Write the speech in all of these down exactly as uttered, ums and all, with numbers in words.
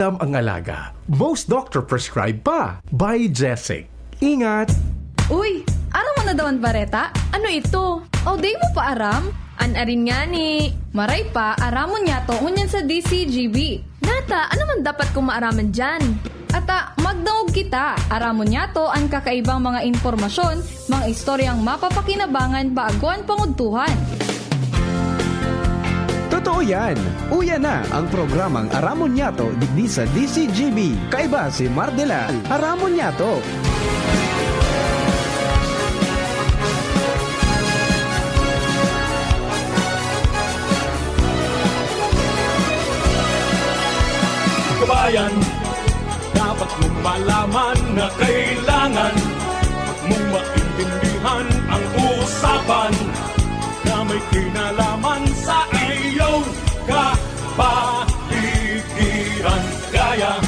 Dam ang alaga. Most doctor prescribe pa. By Jessic. Ingat! Uy! Aram mo na daw an bareta? Ano ito? O, di mo pa aram? An arin ngani. Maray pa, aramon niyato ngunyan sa D C G B. Nata, ano man dapat kong maaraman diyan? Ata, magdangog kita. Aramon niyato an kakaibang mga impormasyon, mga istoryang mapapakinabangan bago an pangudtuhan. Totoo yan! Uya na ang programang Aramon Niyato digdi sa D C G B. Kaiba si Mardela. Aramon Niyato! Kabayan, dapat mong malaman na kailangan mong maintindihan ang usapan na may kinalaman sa iyong kapaligiran. Gaya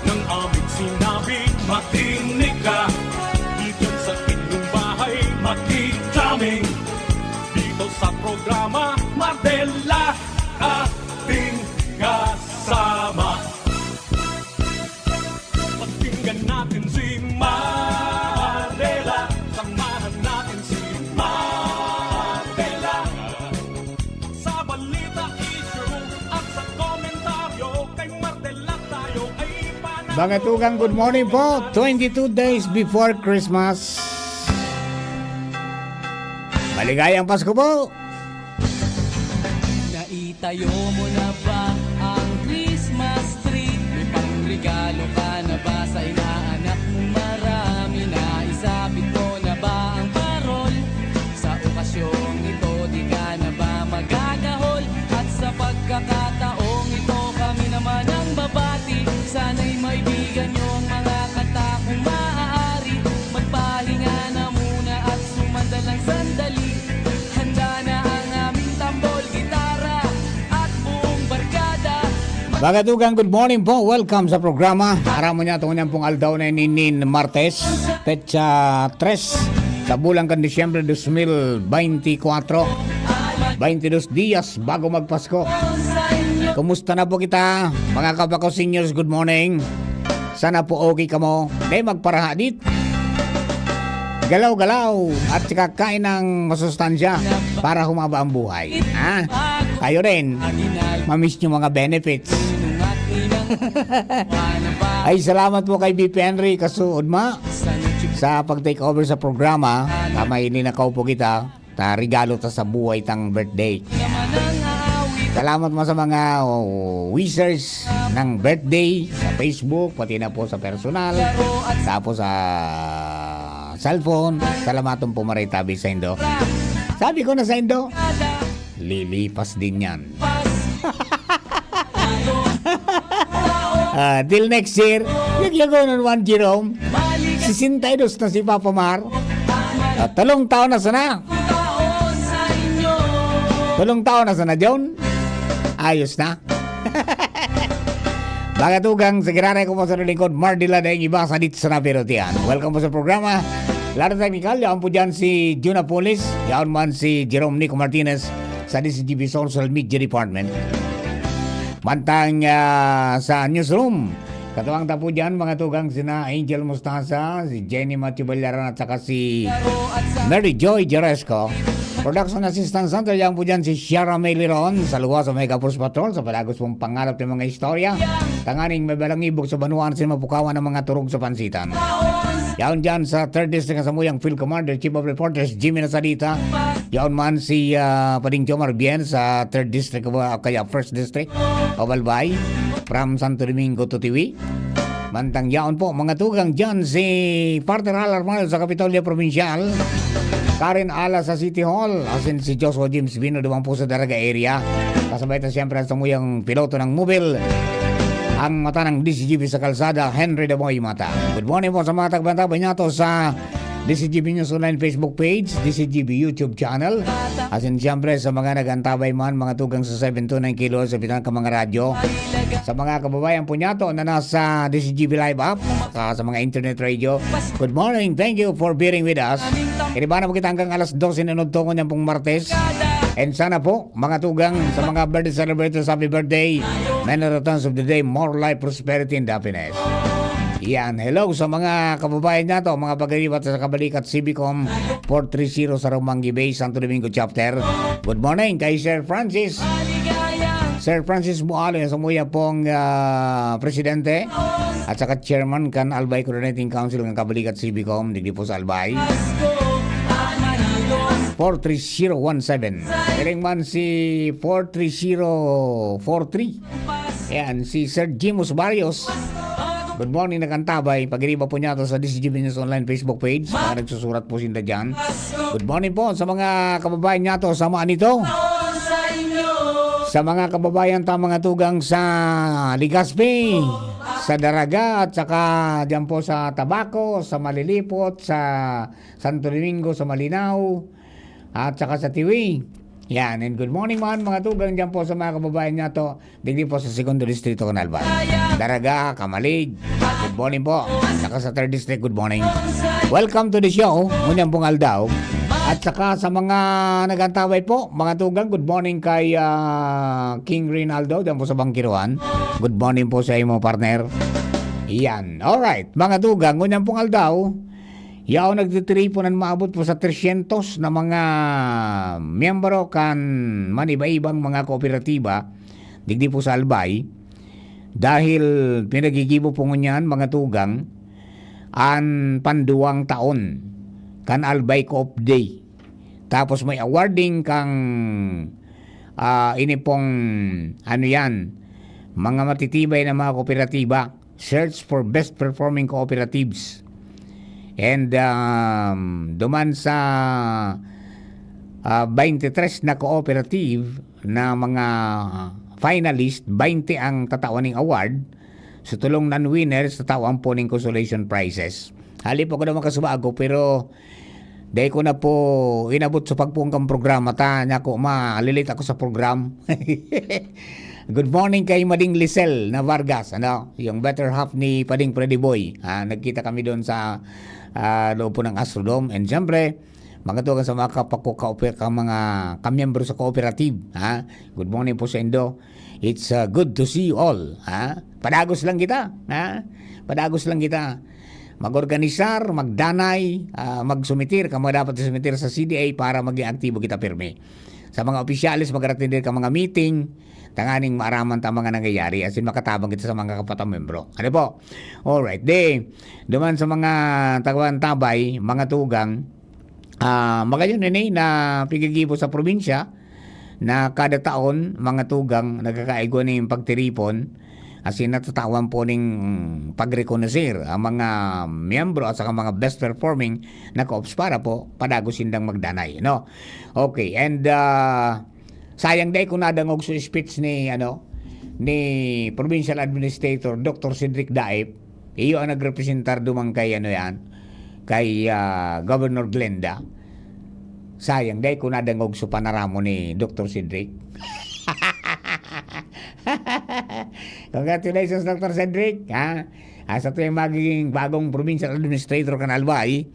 ng aming sinabi, makinig ka. Dito sa inyong bahay, makinig kami. Dito sa programa, Mardela, ating kasama. Pakinggan natin si Mardela. Samahan natin si Mardela. Sa balita, issue at sa komentaryo, kay Mardela tayo ay panalo. Mga tugang, good morning po. Twenty-two days before Christmas. Maligayang Pasko po! Naitayo mo na ba ang Christmas tree? May pangregalo ka na ba sa inaanak mong marami? Naisabit mo na ba ang parol? Sa okasyong ito, di ka na ba magagahol? At sa pagkakataong ito, kami naman ang babati. Sana'y maibigan niyo ang mga kanta kung maaari. Magpahinga na muna at sumandal ng sandali. Handa na ang aming tambol, gitara, at buong barkada. Mga tugang, good morning po. Welcome sa programa. Aram mo niya, itong pong aldaw na ini nin Martes, petsa tres, sa bulan kan Disyembre dos mil beintikwatro. Baintidos diyas bago magpasko. Kumusta na po kita, mga kabako seniors? Good morning. Sana po okay kamo. Dai magparaha dit. Galaw-galaw at saka kain ng masustansya para humaba ang buhay. Ha? Kayo rin, mamiss nyo mga benefits. Ay, salamat po kay B P Henry Kasuod Ma sa pag-take over sa programa. Tama, ilinakaw po kita. Ta regalo ta sa buhay tang birthday. Salamat mo sa mga, oh, wishers ng birthday sa Facebook, pati na po sa personal, tapos sa cellphone. Salamaton po, maray tabi sa indo. Sabi ko na sa indo, lilipas din yan. Ah, till next year, yagyagonon, Juan Jerome. Sesenta y dos na si Papa Mar. Ah, tolong taon na sana. Tolong taon na sana, John. Ayos na. Mga tugang, sa giraray ko po sa lingkod, Mardila daing iba sa dit sana pero tiyan. Welcome po sa programa. Laro technical, yaon po dyan si Jun Apulis, yaon man si Jerome Nico Martinez sa D C G B Social Media Department. Mantang, ah, sa newsroom, katuwang ta po dyan, mga tugang, sina Angel Mostaza, si Jenny Matthew Ballaran, at saka si Mary Joy Jeresco. Production Assistant Center, yaon po dyan si Shara May Liron, sa luwas sa Mega Force Patrol, sa palagos pong pangarap ng mga istorya, tanganing may balangibog sa banwaan, sin mapukawan ng mga turog sa pansitan. Yaon dyan sa Third District, ang samuyang Field Commander, Chief of Reporters, Jimmy Nasalita. Yaon man si, ah, Pading Jomar Bien sa Third District o kaya First District of Albay, from Santo Domingo to Tiwi. Mantang yaon po, mga tugang dyan, si Partner Al Armal sa Kapitolyo Provincial, Karen Ala sa City Hall, asin si Joshua James Bino duman po sa Daraga area. Kasabay ta siyempre ang samuyang piloto ng Mobil, ang mata ng D C G B sa kalsada, Henry Damoy Mata. Good morning po sa mga tagbantay niyato sa D C G B News Online Facebook page, D C G B YouTube channel. Asin siyempre sa mga nagantabay man, mga tugang sa seven two nine Kilo sa bitang ka mga radyo. Sa mga kababayan po niyato na nasa D C G B Live app, saka sa mga internet radio, good morning. Thank you for bearing with us. Iriba na po kita hanggang alas dose na nudtongon yan pong Martes. And sana po, mga tugang, sa mga birthday celebrators, happy birthday. Many returns of the day, more life, prosperity, and happiness. Yan. Hello sa mga kababayan nato, mga pagaribat sa Kabalikat, Civicom, four three zero sa Romangi Bay, Santo Domingo Chapter. Good morning kay Sir Francis. Sir Francis Bualo, yung samuya pong ah, presidente at saka chairman kan Albay Coordinating Council ng Kabalikat Civicom, digdi po sa Albay. Four three zero one seven. Siring man si four three zero four three. Ayan, si Sir Jimus Barrios. Good morning, nakantabay. Pagiriba po niya to sa D C G B News Online Facebook page. Mga nagsusurat po sinda dyan. Good morning po sa mga kababayan niya to sa Manito. Sa mga kababayan ta mga tugang sa Legazpi, sa Daraga, at saka dyan po sa Tabaco, sa Malilipot, sa Santo Domingo, sa Malinao, at saka sa Tiwi. Yan, and good morning man mga tugang dyan po sa mga kababayan niya to. Digdi po sa Segundo Distrito, Canalban. Daraga, Camalig. Good morning po. Saka sa Third District, good morning. Welcome to the show. Ngunyan pong aldaw. At saka sa mga nagantabay po, mga tugang, good morning kay ah, King Rinaldo, dyan po sa Bangkiruan. Good morning po sa imo, partner. Yan. Alright, mga tugang, ngunyan pong aldaw, yaon nagtitiripon an maabot po sa tresyentos na mga miyembro kan maniba-ibang mga kooperatiba digdi po sa Albay, dahil pinagigibo po ngunyan, mga tugang, an panduwang taon kan Albay Coop Day. Tapos may awarding kang ah, ini pong, ano yan, mga matitibay na mga kooperatiba. Search for best performing cooperatives. And um, duman sa ah, twenty-three na cooperative na mga finalist, twenty ang tatawan ning award. So, tolong non-winners, tatawan po ning consolation prizes. Hali po ko na makasubago, pero dai ko na po inabot sa pagpuong kang programa ta, nya ko ma-lilate ako sa program. Good morning kay Mading Lisel na Vargas, ano? Yung better half ni Pading Freddy Boy. Ah, nagkita kami doon sa ah, loob po ng Astrodome. And siyempre, magatugan sa mga kapako-, kaoper-, ka mga kamiyembro sa cooperative, ha? Good morning po sa indo. It's uh, good to see you all, ha? Padagos lang kita, ha? Padagos lang kita. Mag-organisar, magdanay, ah, magsumitir, kamo dapat sumitir sa C D A para maging aktibo kita pirmi. Sa mga opisyales, mag-attend ka mga meeting, tanganing maaraman ta mga nangyayari, asin makatabang kita sa mga kapatang membro. Ano po? Alright, di, duman sa mga taguan tabay, mga tugang, ah, magayon ini na pigigibo sa probinsya, na kada taon, mga tugang, nagkakaigwa ning pagtiripon, asin natatawan po ning pagrekonoser ang mga miyembro at saka mga best performing na coops para po padagos sindang magdanay, no? Okay, and ah, sayang dai ko nadangog sa speech ni, ano, ni Provincial Administrator Doctor Cedric Daip. Iyo ang nagrepresentar duman kay, ano yan, kay ah, Governor Glenda. Sayang, dai ko nadangog sa panaramo ni Doctor Cedric. Congratulations, Doctor Cedric, ha? Asa to yung magiging bagong provincial administrator kan Albay?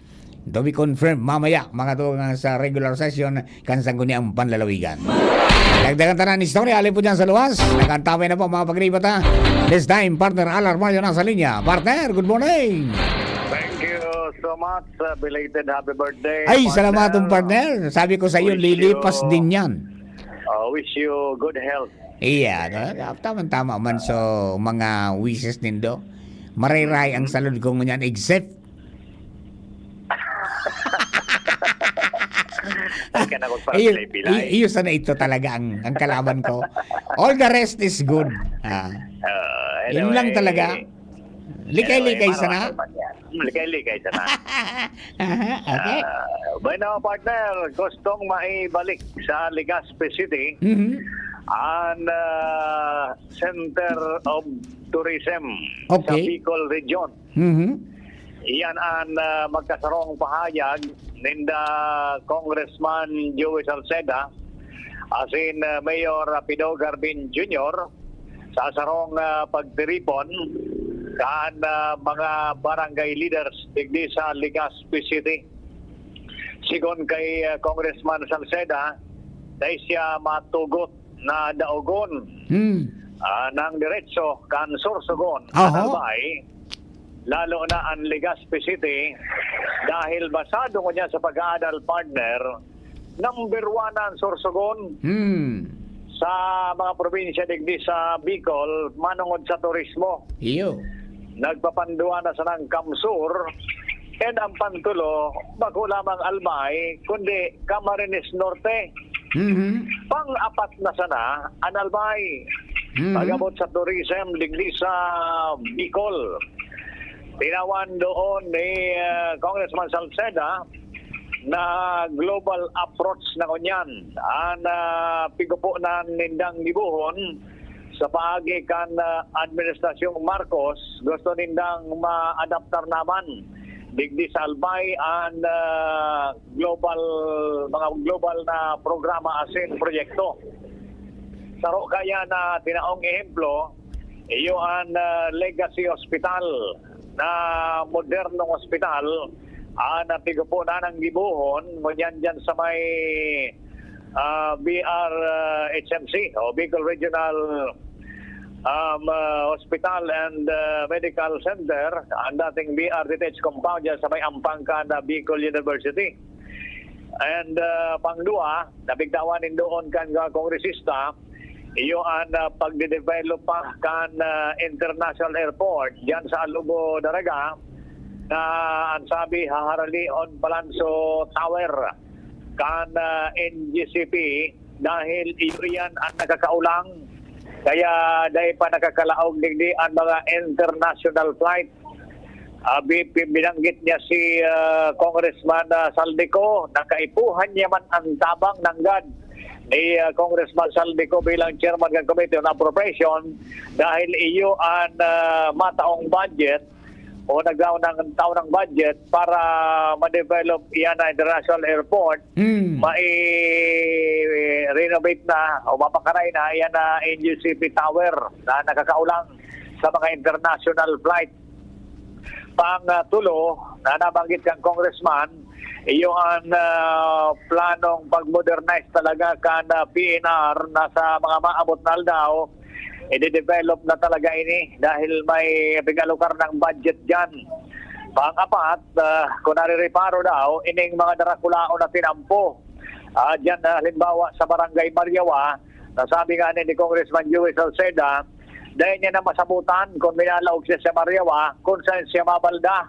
To be confirmed mamaya, mga tugang, sa regular session kan Sangguniang Panlalawigan. Dagdagan tanan istorya, alin po dyan sa luwas. Nagkantamay na po, mga pagribat, ha? This time, partner Alar Mario nasa linya. Partner, good morning! Thank you so much. Uh, belated happy birthday. Ay, salamat, partner. Sabi ko sa iyo, lilipas din yan. Uh, wish you good health. Iya, no? Tama-tama man. So, mga wishes nindo. Marayray ang salud ko ngunyan, except Iyo sana ito talaga ang, ang kalaban ko. All the rest is good. Ah. Uh, anyway, Yun lang talaga. Likay-likay sana. Likay-likay sana. Aha, okay. Uh, bueno, partner, gustong maibalik sa Legazpi City mm-hmm. ang uh, Center of Tourism okay. sa Bicol Region. Mm-hmm. Iyan ang uh, magkasarong pahayag ninda Congressman Joey Salceda asin uh, Mayor Pido Garbin Junior sa sarong uh, pagtiripon kan uh, mga barangay leaders digdi sa Legazpi City. Sigon kay uh, Congressman Salceda, dai siya matugot na daogon hmm. ah, nang diretso kan Sorsogon, Aha. Albay, lalo na ang Legazpi City, dahil basado ngunyan sa pag-aadal, partner, number one ang Sorsogon Hmm. sa mga probinsya digdi sa Bicol, manongod sa turismo. Iyo. Nagpapanduan na sanang Camsur, and ang pantulo, bako lamang Albay, kundi Camarines Norte. Mhm. Pang-apat na sana, an Albay. Mhm. Pag-abot sa tourism, digdi sa Bicol. Tinawan doon ni, ah, Congressman Salceda na global approach na ngunyan. An, ah, pigpupunan nindang gibohon sa paagi kan, ah, Administrasyong Marcos, gusto nindang maadaptar naman digdi sa Albay an, ah, global, mga global na programa asin proyekto. Saro kaya na tinaong ehemplo, iyo an, ah, Legacy Hospital, na modernong hospital, ah, na pigpupunan ang gibohon, ngunyan dyan sa may, ah, B R, ah, H M C o Bicol Regional, um, ah, Hospital and, ah, Medical Center, ang dating B R D T H compound dyan sa may ampang kan, ah, Bicol University. And, ah, pangduwa, napigtawan nin doon kan, ah, kongresista, iyo an, ah, pagde-develop pa kan, ah, International Airport diyan sa Alubo, Daraga, na an sabi, haharalion Palanso Tower kan, ah, N G C P, dahil iyo iyan an nakakaulang. Kaya dai pa nakakalaog digdi an mga international flight. Ah, bi-, bi-, binanggit niya si, ah, Congressman, ah, Zaldy Co, na kaipuhan niya man an tabang nanggad ni, ah, Congressman Zaldy Co bilang chairman kan Committee on Appropriation dahil iyo an, ah, mataong budget o naglaon ng taon ng budget para ma-develop iyan na international airport, Hmm. mai-renovate na o mapakaray na iyan na N G C P tower na nakakaulang sa mga international flight. Pang, ah, tulo na nabanggit kan congressman, iyo an, ah, planong pag-modernize talaga kan, ah, P N R na sa mga maabot na aldaw, i-develop na talaga ini dahil may pig-alokar ng budget diyan. Pang-apat, ah, kung narireparo daw, ining mga darakulaon na tinampo, ah, diyan, ah, halimbawa sa Barangay Mariawa, na sabi nga ni, ni Congressman Joey Salceda, dahil niya na masabutan kung minalaog siya sa Mariawa, kung saan siya mabalda.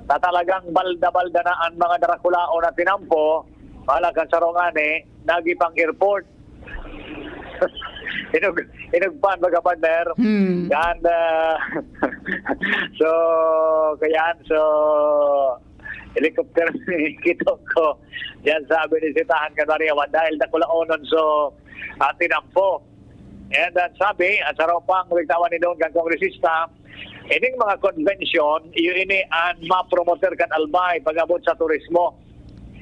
Na talagang balda-balda na ang mga darakulaon na tinampo, pala kan sarong ani, nagipang airport. Inug-, inugpan, mga partner. Hmm. Yan, ah, so, kaya, so, helicopter, kito ko. Yan sa binisitahan kan Mariawa dahil dakulaonon, so, ah, tinampo. And, ah, sabi, ah, sa raw pang wigtawan ni doon kan kongresista, ining mga convention, iyo ini an mapromoter kan Albay pag-abot sa turismo.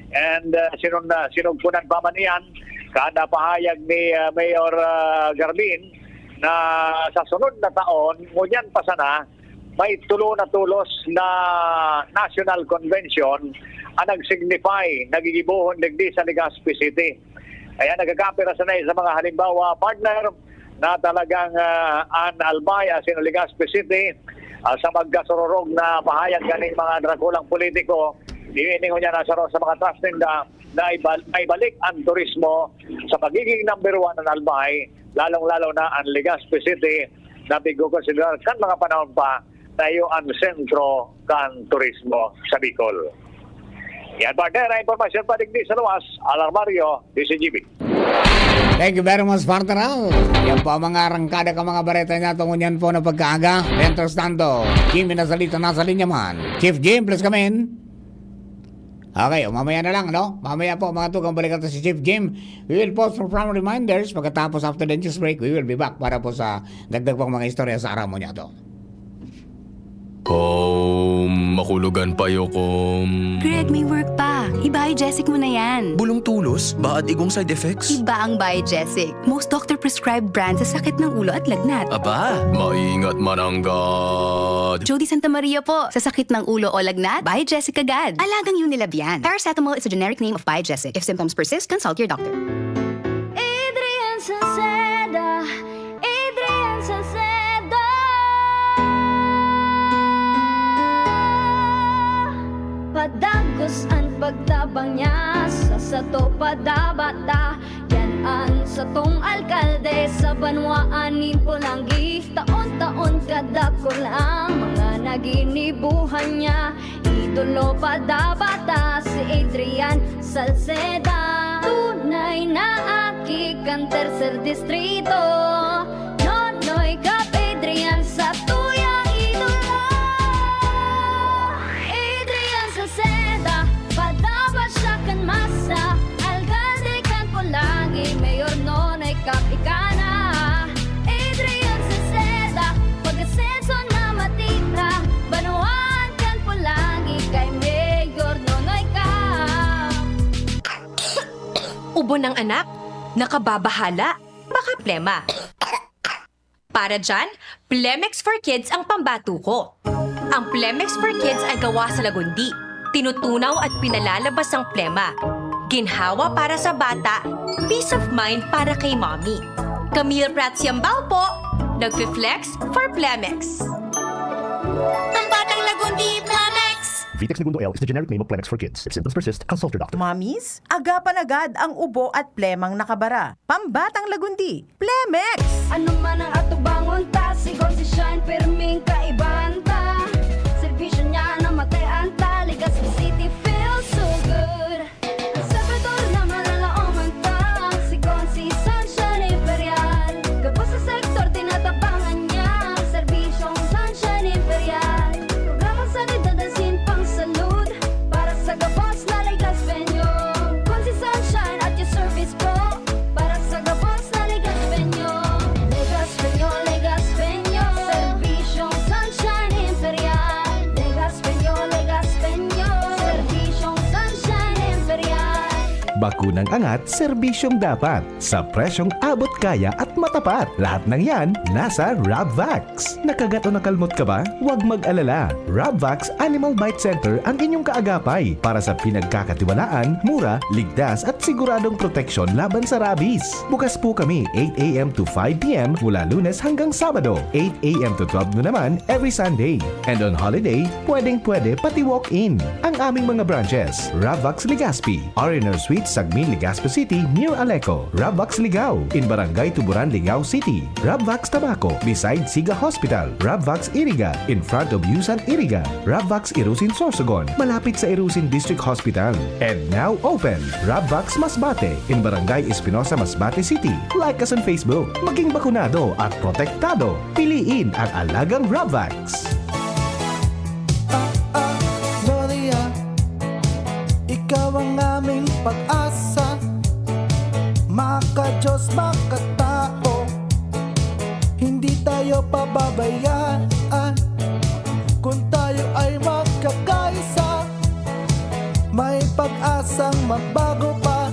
And, ah, sinun-, ah, sinugpunan pa man iyan, kada pahayag ni, ah, Mayor, ah, Garlin, na sa sunod na taon, ngunyan pa sana, may tulo na tolos na National Convention ang nag-signify, nagigibohon digdi sa Legazpi City. Kaya nagkakapira sana sa mga halimbawa, partner, na talagang, ah, an Albay, asin Legazpi City, ah, sa magkasururog na pahayag kaning mga drakulang politiko, ini ngunyan na saro sa mga trust ninda na ibal-, maibalik ang turismo sa pagiging number one ng Albay, lalong-lalo na ang Legazpi City na pigkokonsiderar kan mga panahon pa na iyo ang sentro kan turismo sa Bicol. Yan, partner, ang impormasyon pa digdi sa luwas, Alarmario, D C G B. Thank you very much, partner Al. Yan po ang mga arangkada ka mga bareta niya. Tungon yan po na pagkaaga. Mientras tanto, Jimmy nasalita, nasa linya man. Chief Jim, please come in. Okay, o, mamaya na lang, no? Mamaya po, mga tugang, balikan ta si Chief Jim. We will pause for some reminders. Pagkatapos, after the news break, we will be back para po sa dagdag pang mga istorya sa Aramo Niya To. Kom, makulogan pa yo, Kom. Greg, may work pa. I-Biogesic mo na yan. Bulong tulos? Baad igong side effects? Iba ang Biogesic. Most doctor-prescribed brand sa sakit ng ulo at lagnat. Aba, maingat mananggad. Jody Santa Maria po. Sa sakit ng ulo o lagnat, Biogesic agad. Alagang Unilab yan. Paracetamol is a generic name of Biogesic. If symptoms persist, consult your doctor. Adrian Salceda, Adrian Sato padabata, yan an satong alkalde sa banwaan nin Polangui. Taon-taon kadakul ang mga naginibuhan niya. Idolo padabata si Adrian Salceda. Tunay na aki kan tercer distrito. Nonoy Cap Adrian sa tuyang idolo. Adrian Salceda, padaba siya kan masa. Alkalde kan Polangui, Mayor Nonoy Cap ika na. Adrian Salceda, pag-asenso na matira. Banwaan kan Polangui kay Mayor Nonoy Cap. Ubo ng anak, nakababahala, baka plema. Para dyan, Plemex for Kids ang pambato ko. Ang Plemex for Kids ay gawa sa lagundi. Tinutunaw at pinalalabas ang plema. Ginhawa para sa bata, peace of mind para kay mommy. Camille Prats Yambao po, nagfi-flex for Plemex. Pambatang lagundi, Plemex! Vitex Negundo L is the generic name of Plemex for Kids. If symptoms persist, consult your doctor. Mommies, agapan agad ang ubo at plemang nakabara. Pambatang lagundi, Plemex! Ano man ang atubangon ta, si Gonzi Shine, pirming kaibahan ta. Serbisyo niya na matean ta, Legazpi City feels so good. Ang Salvador na malalaoman ta, si Gonzi Sunshine Imperial. Gabos sa sektor, tinatabangan niya, serbisyong Sunshine Imperial. Programang sanidad asin pangsalud, para sa gabos na Legazpeño. Gonzi Sunshine at your service po, para sa gabos na Legazpeño. Legazpeño, Legazpeño, serbisyong Sunshine Imperial. Legazpeño, Legazpeño, serbisyong Sunshine Imperial. Bakunang angat, serbisyong dapat, sa presyong abot kaya at matapat. Lahat ng yan, nasa Rabvax. Nakagat o nakalmot ka ba? Huwag mag-alala. Rabvax Animal Bite Center ang inyong kaagapay para sa pinagkakatiwalaan, mura, ligtas at siguradong proteksyon laban sa rabies. Bukas po kami eight a.m. to five p.m. mula Lunes hanggang Sabado, eight a.m. to twelve noon naman every Sunday. And on holiday, pwedeng-pwede pati walk-in. Ang aming mga branches, Rabvax Legazpi, R and R Suite, Sagmin, Legazpi City, near Aleco, Rabvax Ligao, in Barangay Tuburan, Ligao City, Rabvax Tabaco, beside Siga Hospital, Rabvax Iriga, in front of Yusan Iriga, Rabvax Irusin Sorsogon, malapit sa Irusin District Hospital, and now open, Rabvax Masbate, in Barangay Espinosa, Masbate City. Like us on Facebook. Maging bakunado at protektado. Piliin ang alagang Rabvax. Ah, ah, Gloria, ikaw ang aming pag-asa. Maka-Diyos, makatao, hindi tayo pababayaan. Kung tayo ay magkakaisa, may pag-asang magbago pa.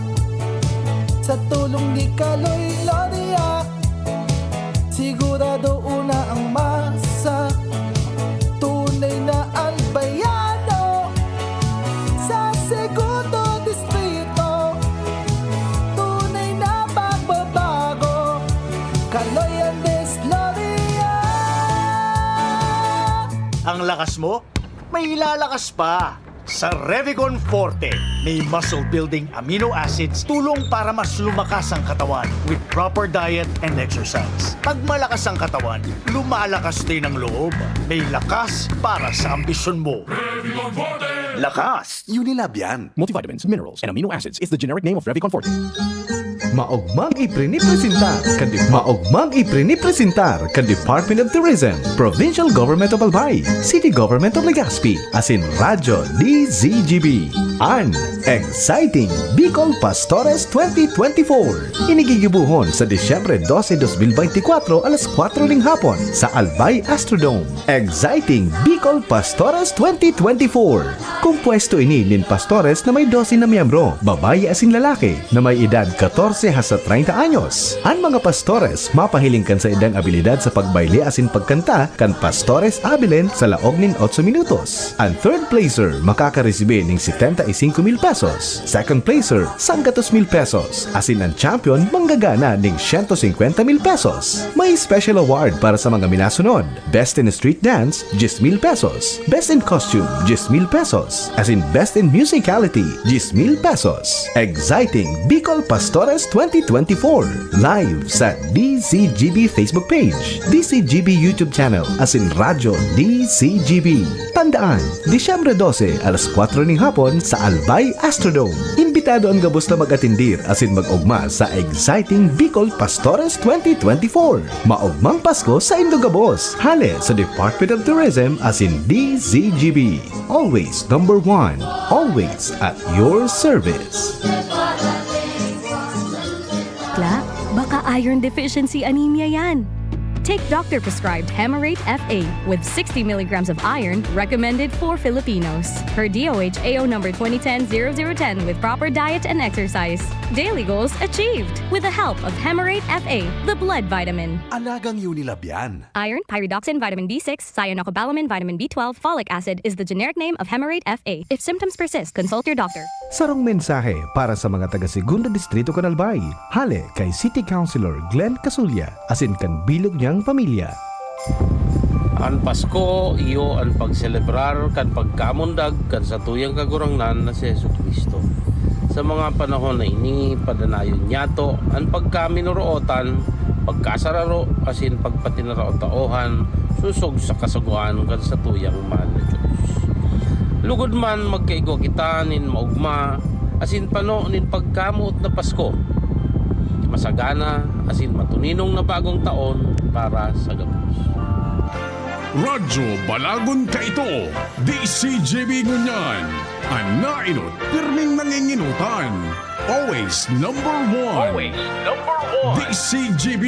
Sa tulong ni Kaloy Gloria, sigurado una ang masa. Tunay na albayano sa Segundo Distrito. Tunay na pagbabago. Kaloy Andres Gloria. Ang lakas mo, may ilalakas pa. Sa Revicon Forte, may muscle building amino acids, tulong para mas lumakas ang katawan with proper diet and exercise. Pag malakas ang katawan, lumalakas din ang loob. May lakas para sa ambisyon mo. Lakas! Unilab yan. Multivitamins, minerals, and amino acids is the generic name of Revicon Forte. Maogmang iprinipresentar kan Dep-, maogmang iprinipresentar kan Department of Tourism, Provincial Government of Albay, City Government of Legazpi, asin Radyo D Z G B, an Exciting Bicol Pastores twenty twenty-four. Ini gigibohon sa Disyembre doce, dos mil beintikwatro, alas kwatro ning hapon, sa Albay Astrodome. Exciting Bicol Pastores twenty twenty-four. Kompuesto ini nin pastores na may doce na miyembro, babayi asin lalaki, na may edad katorse hasta treinta anyos. An mga pastores mapahiling kan saindang abilidad sa pagbayle asin pagkanta kan Pastores Abilene sa laog nin otso minutos. An third placer makakaresibi ning setenta y cinco mil pesos, second placer, sanggatos mil pesos, asin an champion manggagana ning siyento singkwenta mil pesos. May special award para sa mga minasunod. Best in Street Dance, dies mil pesos. Best in Costume, dies mil pesos. Asin Best in Musicality, dies mil pesos. Exciting Bicol Pastores twenty twenty-four. Live sa D C G B Facebook page, D C G B YouTube channel, asin Radyo D C G B. Tandaan, Disyembre dose, alas kwatro ning hapon sa Albay Astrodome. Imbitado an gabos na mag-atindir asin mag-ogma sa Exciting Bicol Pastores twenty twenty-four. Maogmang Pasko sa indo gabos. Hale sa Department of Tourism asin D Z G B. Always number one. Always at your service. Kla, baka iron deficiency anemia yan. Take doctor-prescribed Hemarate F A with sixty milligrams of iron recommended for Filipinos. Per D O H A O number twenty ten zero zero ten with proper diet and exercise. Daily goals achieved with the help of Hemarate F A, the blood vitamin. Alagang Unilab yan. Iron, pyridoxine, vitamin B six, cyanocobalamin, vitamin B twelve, folic acid is the generic name of Hemarate F A. If symptoms persist, consult your doctor. Sarong mensahe para sa mga taga Segundo Distrito kan Albay, hale kay City Councilor Glenn Casulla asin kan bilog niyang pamilya. An Pasko iyo an pagselebrar kan pagkamundag kan satuyang Kagurangnan na si Jesu-Cristo. Sa mga panahon na ini, padanayon niyato an pagkaminorootan, pagkasararo, asin pagpatinaraot-taohan sosog sa kasagoan kan satuyang mahal na Dios. Lugod man magkaigwa kita nin maogma asin pano nin pagkamoot na Pasko, masagana asin matuninong na bagong taon para sa gabos. Radyo Balagon Kaito, D C G B ngunyan, an naenot pirming nanginginotan. Always number one. Always number one. D C G B,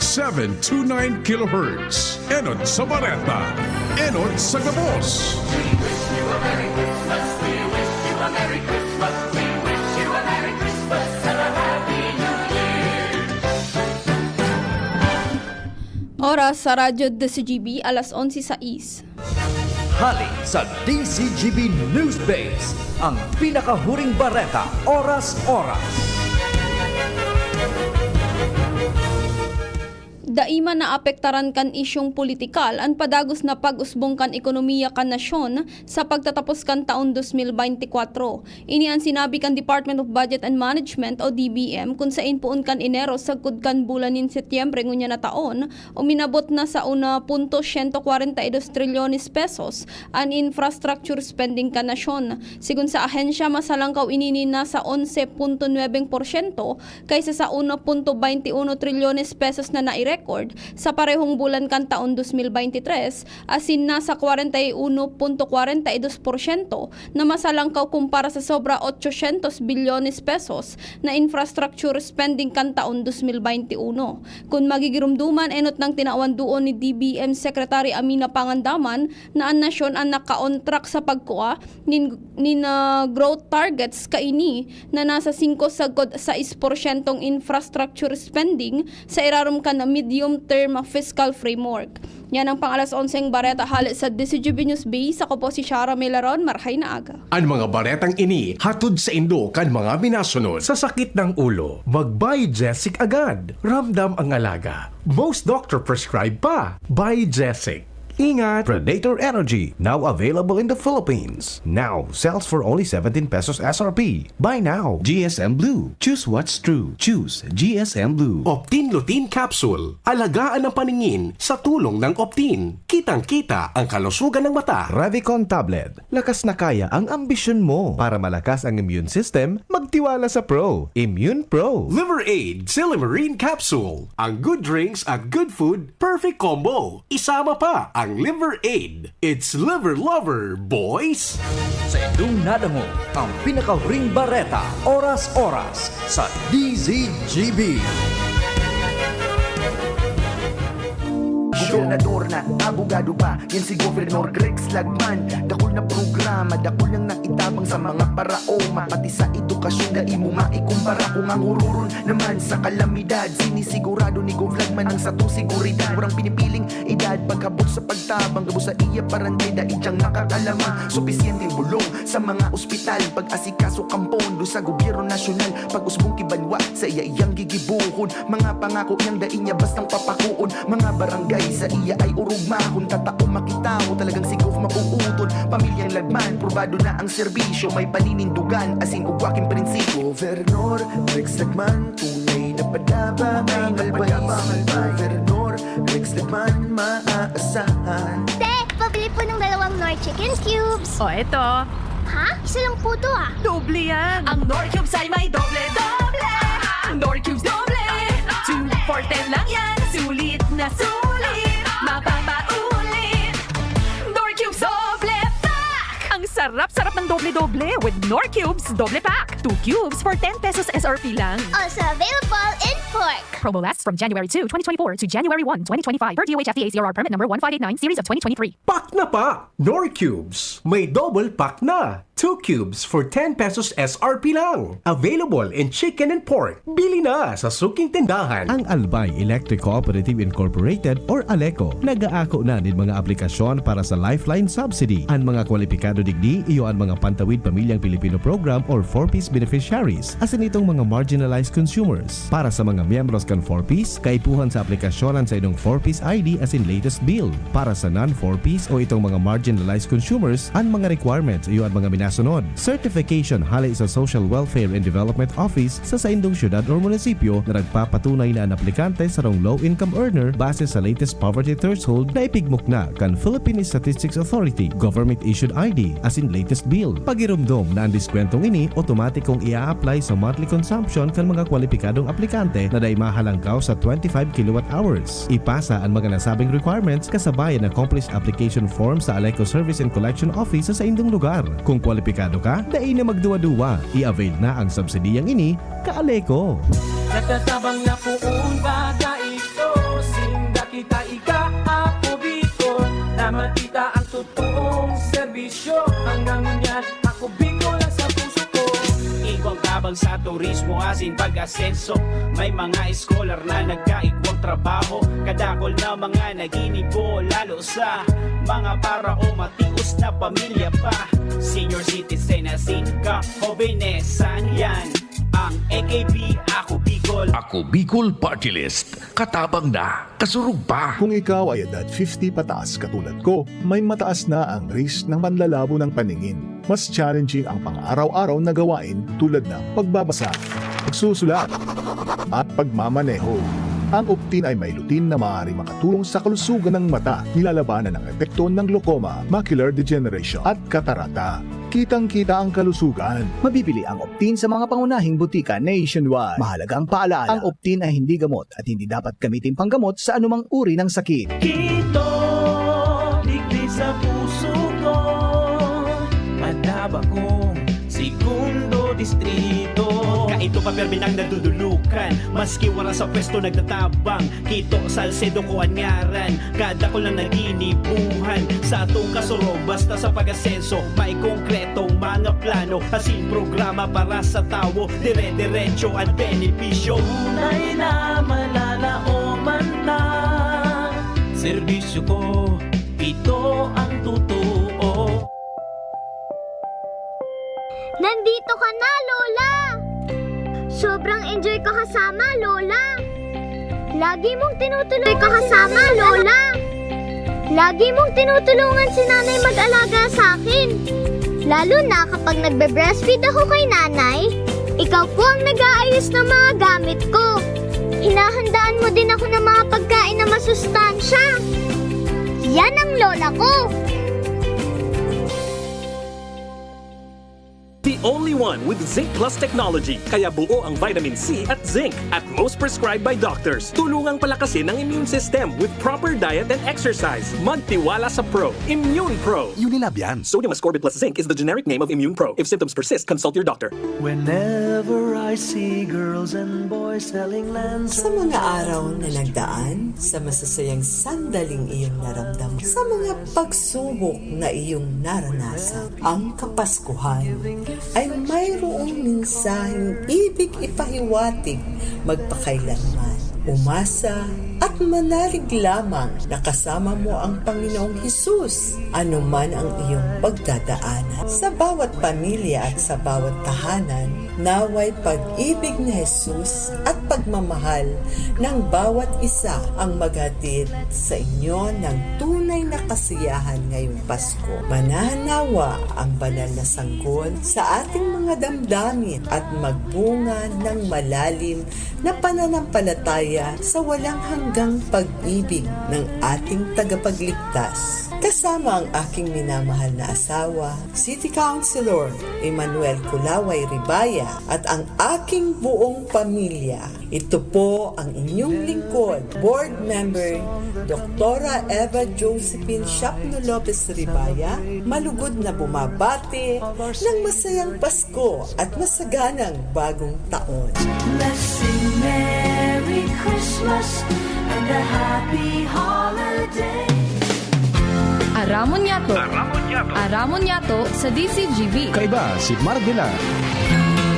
seven two nine kilohertz. Enot sa bareta, enot sa gabos. Oras sa Radyo D C G B, alas onse sais. Hale sa D C G B News Base, ang pinakahuring bareta, oras-oras. Dai man naapektaran kan isyung politikal an padagos na pag-usbong kan ekonomiya kan nasyon sa pagtatapos kan taon dos mil beintikwatro. Ini an sinabi kan Department of Budget and Management o D B M, kun sain poon kan Enero sagkod kan bulan nin Setyembre ngunyan na taon, uminabot na sa una punto siyento kwarenta y dos trilyones pesos an infrastructure spending kan nasyon. Sigon sa ahensya, mas halangkaw ini nin nasa onse punto nuwebeng porsyento kaysa sa uno punto baynte uno trilyones pesos na nai-record sa parehong bulan kan taon dos mil baynte tres, asin nasa kwarenta y uno punto kwarenta y dos porsyento na mas halangkaw kumpara sa sobra otsosyentos bilyones pesos na infrastructure spending kan taon dos mil baynte uno. Kun magigiromdoman, enot nang tinawan duon ni D B M Secretary Amina Pangandaman na an nasyon an naka-on track sa pagkua nin, nin, ah, growth targets kaini na nasa singko sagkod sais porsyentong infrastructure spending sa irarom kan medium-term fiscal framework. Yan ang pang-alas onseng bareta hale sa D C G B News Base. Ako po si Shara Milaron. Marhay na aga. An mga baretang ini hatod saindo kan mga minasunod. Sa sakit ng ulo, mag-Biogesic agad. Ramdam ang alaga. Most doctor prescribe pa. Biogesic. Ingat! Predator Energy, now available in the Philippines. Now sells for only seventeen pesos S R P. Buy now. G S M Blue. Choose what's true. Choose G S M Blue. Optin Lutein Capsule. Alagaan ang paningin sa tulong ng Optin. Kitang-kita ang kalusugan ng mata. Revicon Tablet. Lakas na kaya ang ambisyon mo. Para malakas ang immune system, magtiwala sa Pro. Immune Pro. Liver Aid Silymarin Capsule. Ang good drinks at good food, perfect combo. Isama pa ang Liver Aid. It's Liver Lover, boys! Sa indong nadangog ang pinakahuring bareta, oras-oras, sa D Z G B. Gobernador na, abogado pa, yan si Governor Rex Lagman. Dakul na programa, dakul nang naitabang sa mga paraoma, pati sa edukasyon, dai mo maikumpara. Kung ang hururon naman sa kalamidad, sinisigurado ni Gov Lagman ang satong seguridad. Warang pinipiling edad, pagkabot sa pagtabang, gabos sa iya parantay, dai diyang makakalamang. Supisyenteng bulong sa mga ospital, pag-asikaso kan pondo sa gobyerno nasyonal, pag-usbong ki banwa, saiya iyang gigibohon. Mga pangako niyang dai niya bastang papakoon. Mga barangay saiya ay orog mahon, tatao makitawo, talagang si Gov mauuton. Pamilyang Lagman, probado na ang serbisyo, may paninindugan, asin ugwa king prinsipyo. Gobernador Rex Lagman, tunay na padaba, tunay na padaba, si Gobernador Rex Lagman, maaasahan. Te, pabili po ng dalawang Knorr Chicken Cubes. O, eto. Ha? Isa lang po to, ah. Doble yan. Ang Knorr Cubes ay may doble-doble. Knorr Cubes doble. Two for ten lang yan. Sulit na sulit. Mapapaulit. Knorr Cubes doble pack! Ang sarap-sarap ng doble-doble with Knorr Cubes doble pack. Two cubes for ten pesos S R P lang. Also available in pork. Promo lasts from January two, twenty twenty-four to January one, twenty twenty-five, per D O H F T A C R R permit number one five eight nine, series of twenty twenty-three. Pack na pa! Knorr Cubes, may double pack na! Two cubes for ten pesos S R P lang. Available in chicken and pork. Bili na sa suking tindahan. Ang Albay Electric Cooperative Incorporated or ALECO nag-aako na nin mga aplikasyon para sa Lifeline Subsidy. An mga kwalipikado digdi iyo an mga Pantawid Pamilyang Pilipino Program or four Ps beneficiaries, asin itong mga marginalized consumers. Para sa mga miyembros kan four Ps, kaipuhan sa aplikasyon an saindong four Ps I D asin latest bill. Para sa non-four Ps o itong mga marginalized consumers, an mga requirements iyo an mga minasunod. Certification hale sa Social Welfare and Development Office sa saindong syudad or munisipyo na nagpapatunay na an aplikante sarong low-income earner base sa latest poverty threshold na ipigmukna kan Philippine Statistics Authority, government-issued I D, asin latest bill. Pagiromdom na an diskwentong ini otomatikong ia-apply sa monthly consumption kan mga kwalipikadong aplikante na dai mahalangkaw sa twenty-five kilowatt hours. Ipasa an mga nasabing requirements kasabay an accomplished application form sa ALECO Service and Collection Office sa saindong lugar. Kung kwalipikado ka, dai na magduwa-duwa. I-avail na ang subsidiyang ini, ka-ALECO. Natatabang na poon baga ito, sinda kita ika, Ako Bicol, na makita ang totoong serbisyo. Hanggang ngunyan, Ako Bicol ang sa puso ko. Igwang tabang sa turismo asin pag-asenso. May mga scholar na nagkaigwang trabaho. Kadakol na mga naginibo, lalo sa mga paraoma, tios na pamilya pa. Senior citizen asin kahobenesan, yan ang A K P, Ako Bicol. Ako Bicol Party List. Katabang na, kasurog pa. Kung ikaw ay edad fifty pataas katulad ko, may mataas na ang risk ng panlalabo ng paningin. Mas challenging ang pang-araw-araw na gawain tulad ng pagbabasa, pagsusulat, at pagmamaneho. Ang Optin ay may lutein na maaaring makatulong sa kalusugan ng mata. Nilalabanan ang epekto ng glaucoma, macular degeneration, at katarata. Kitang-kita ang kalusugan. Mabibili ang Optin sa mga pangunahing butika nationwide. Mahalagang paalaala, ang Optin ay hindi gamot at hindi dapat gamitin panggamot sa anumang uri ng sakit. Kito, digdi sa puso ko, madaba kong segundo distrito. Kaito pa, permi nang nadudulukan, maski wara sa pwesto nagtatabang. Kito, Salcedo ko an ngaran, kadakol na naginibuhan. Sa atong kasurog, basta sa pag-asenso, may konkretong mga plano, asin programa para sa tawo, dire-diretso an benepisyo. Tunay na malalaoman ta, serbisyo ko, ito ang totoo. Nandito ka na, Lola! Sobrang enjoy ko kasama, Lola! Lagi mong tinutulungan ka kasama, Lola! Lagi mong tinutulungan si Nanay mag-alaga sa akin. Lalo na kapag nagbe-breastfeed ako kay Nanay, ikaw po ang nag-aayos ng mga gamit ko. Hinahandaan mo din ako ng mga pagkain na masustansya. Yan ang lola ko! D Only one with Zinc Plus technology, kaya buo ang vitamin C at zinc at most prescribed by doctors. Tulungang palakasin ang immune system with proper diet and exercise. Magtiwala sa Pro. Immune Pro. Unilab yan. Sodium ascorbate plus zinc is the generic name of Immune Pro. If symptoms persist, consult your doctor. Whenever I see girls and boys selling lands. Sa mga araw na nagdaan, sa masasayang sandaling iyong naramdaman, sa mga pagsubok na iyong naranasan, ang Kapaskuhan ay mayroong mensaheng ibig ipahiwatig magpakailanman. Umasa at manalig lamang na kasama mo ang Panginoong Hesus, anuman ang iyong pagdadaanan. Sa bawat pamilya at sa bawat tahanan, naway pag-ibig ni Jesus at pagmamahal ng bawat isa ang maghatid sa inyo ng tunay na kasiyahan ngayong Pasko. Manahan nawa ang banal na sanggol sa ating mga damdamin at magbunga ng malalim na pananampalataya sa walang hanggang pag-ibig ng ating tagapagligtas. Kasama ang aking minamahal na asawa, City Councilor Emmanuel Kulaway Ribaya, at ang aking buong pamilya. Ito po ang inyong lingkod, Board Member, Doktora Eva Josephine Shapno Lopez Ribaya, malugod na bumabati ng masayang Pasko at masaganang Bagong Taon. Let's sing Merry Christmas and a Happy Holiday. Aramon Yato. Aramon Yato. Aramon Yato sa D Z G B. Kaiba si Mark Villar.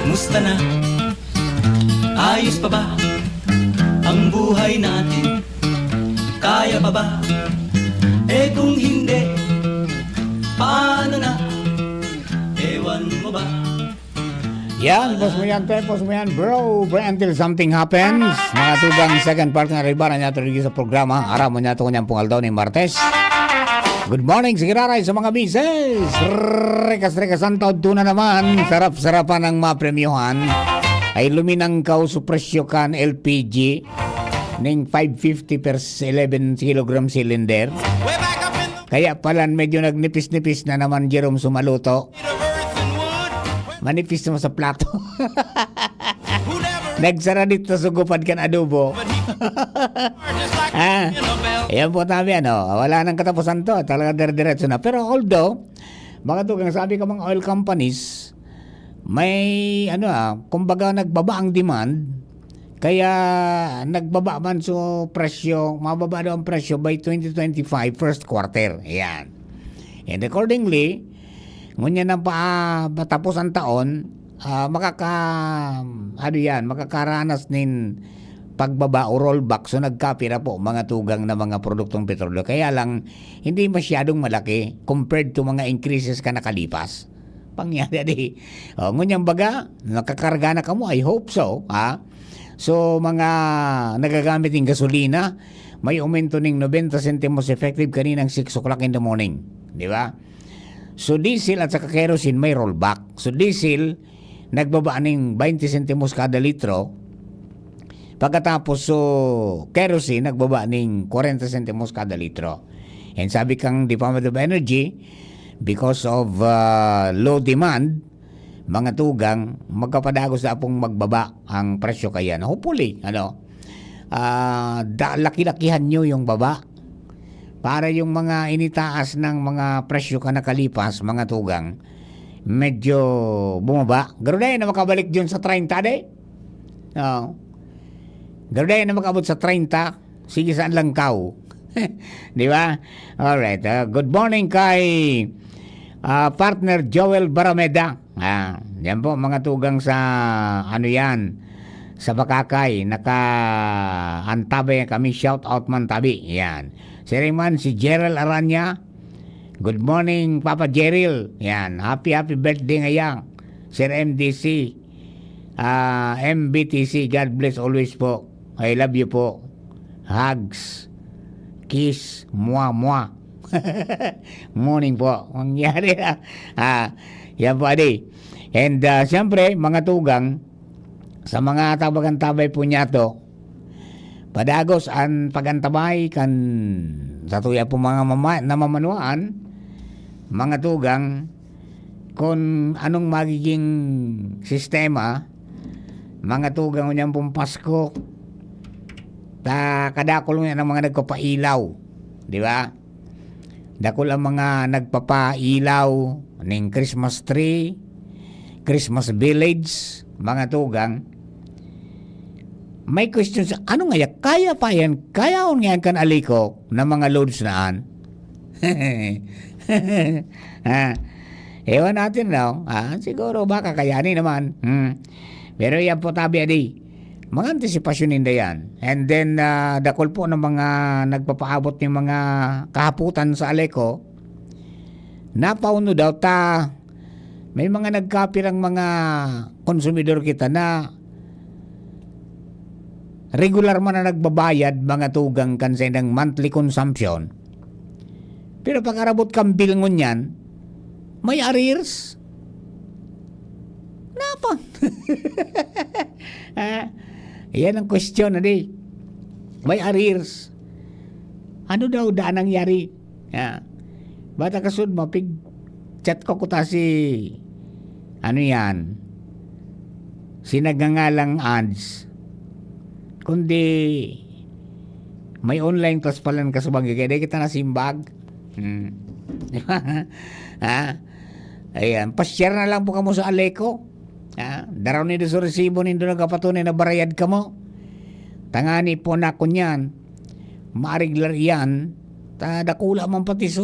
Musta na? Ayos pa ba ang buhay natin? Kaya pa ba? Eh, kung hindi, paano na? Ewan mo ba? Yan, pause mo yan, te, pause mo yan, bro. Bro, until something happens. Mga tugang, second part na riba na niya tuloy sa programa. Aram mo niya ito kanyang pungal daw ni Martes. Good morning, sige, raray sa mga misis. Rekas-rekas ang taod tuna naman. Sarap-sarapan ang mga premyohan. Ay luminangkaw sa presyo kan L P G ning five fifty per eleven kilogram cylinder. Kaya pala medyo nagnipis-nipis na naman, Jerome, sumaluto. Manipis naman sa plato. Nagsara dito sa gupad kan adobo. Ah, ayan po tabi, ano, wala nang katapusan to. Talaga dire-diretso na. Pero although, mga tugang, sabi ka mga oil companies, may, ano, ah, kumbaga nagbaba ang demand, kaya nagbaba man so presyo, mababa daw ang presyo by twenty twenty-five first quarter. Ayan. And accordingly, ngunyan na pa, patapos ang taon, ah, makaka-, ano yan, makakaranas nin pagbaba o rollback. So, nagkapira po mga tugang na mga produktong petrolyo. Kaya lang, hindi masyadong malaki compared to mga increases ka nakalipas. Pangyari di. O, ngunyan baga, nakakarga na kamo? I hope so, ha? So, mga nagagamit ng gasolina, may aumento ning nobenta sentimos effective kaninang six o'clock in the morning. Di ba? So, diesel at saka kerosene may rollback. So, diesel, nagbaba ning baynte sentimos kada litro. Pagkatapos, so, kerosene, nagbaba ning kwarenta sentimos kada litro. And sabi kang Department of Energy, because of, ah, low demand, mga tugang, magkapadagos na pong magbaba ang presyo kayan. Hopefully, ano, ah, da-, laki-lakihan nyo yung baba. Para yung mga initaas ng mga presyo ka nakalipas, mga tugang, medyo bumaba. Pero dahil na makabalik dyan sa treinta, de? Oo. Pero dahil na makabot sa treinta, sige, saan lang kaw? Di ba? Alright. Ah, good morning kay, ah, partner Joel Barameda. Ah, yan po, mga tugang sa, ano yan, sa Bakakay. Naka-antabay kami. Shout out man tabi. Yan. Siring man si Gerald Aranya. Good morning, Papa Gerald. Yan. Happy, happy birthday ngaya, Sir M D C. Ah, M B T C, God bless always po. I love you po. Hugs. Kiss. Mwa, mwa. Morning po. Mangyari na. Ah, yan po, adi. And, ah, siyempre, mga tugang, sa mga tabagan-tabay po niya to, padagos an pag-antabay kan sa tuya po mga mama-, namamanuan, mga tugang, kung anong magiging sistema, mga tugang, ngunyan pong Pasko, ta kadakul ngunyan ang mga nagpapailaw, di ba? Dakul ang mga nagpapailaw ning Christmas tree, Christmas village, mga tugang. May question sa, ano nga ya-, kaya pa yan? Kaya on nga yan kan Aleco na mga loads na an? Ah, ewan natin, no? Ah, siguro baka kayani naman. Hmm. Pero yan po, tabi, adi. Mga antisipasyon ninda yan. And then, ah, dakul po ng mga nagpapaabot ng mga kahaputan sa Aleco, napauno daw ta, may mga nagkapirang mga konsumidor kita na regular man na nagbabayad, mga tugang, kan saindang monthly consumption. Pero pag arabot kang bill ngunyan, may arrears. Napa? Ah, yan ang question na di. May arrears. Ano daw daan nangyari? Ah, bata kasud mo, pig-chat ko kuta si, ano yan, si nagngangalang ads. Kundi, may online class pala ng kasubang, kaya di kita nasimbag. Hmm. Di ba? Ha? Ayan, pa-share na lang po kamo sa Aleco. Ha? Daraw nindo sa resibo nindo nagkapatunay na barayad kamo. Tangani po na kunyan, maariglar iyan. Ta dakula man pati so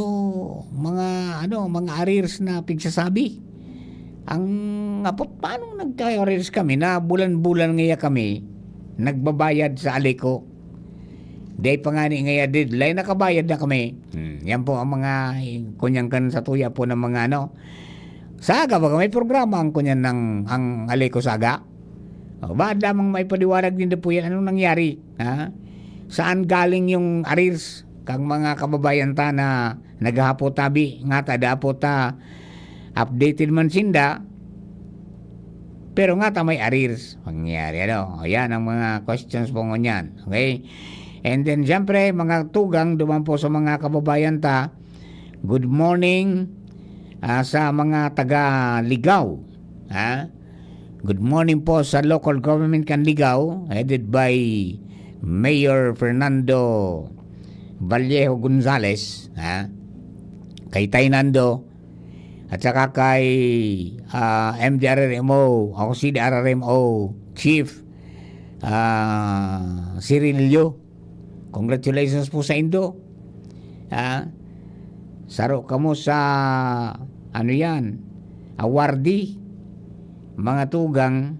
mga, ano, mga arrears na pigsasabi. Ang apot, paano nagka-arrears kami na bulan-bulan ngaya kami nagbabayad sa Aleco? Dai pa ngani ngaya deadline, nakabayad na kami. Hmm, yan po ang mga, eh, kunyang kan sa tuya po ng mga, ano, Saga, baga may programa ang kunyan ng, ang Aleco Saga. O, baad lamang maipaliwanag nindo po yan. Anong nangyari? Ha? Saan galing yung arrears kang mga kababayan ta na naghahapot tabi? Nga ta, dapat ta updated man sinda, pero nga ta may arrears. Mangyari, ano? O, yan ang mga questions po ngunyan. Okay? And then, siyempre, mga tugang, duman po sa mga kababayan ta, good morning, ah, sa mga taga Ligao, ha? Good morning po sa local government kan Ligao, headed by Mayor Fernando Vallejo Gonzalez, ha? Kay Tay Nando, at saka kay, ah, M D R R M O, ako si D R R M O Chief, ah, Cirilio. Congratulations po sa indo. Ah, saro kamo sa, ano yan, awardee, mga tugang,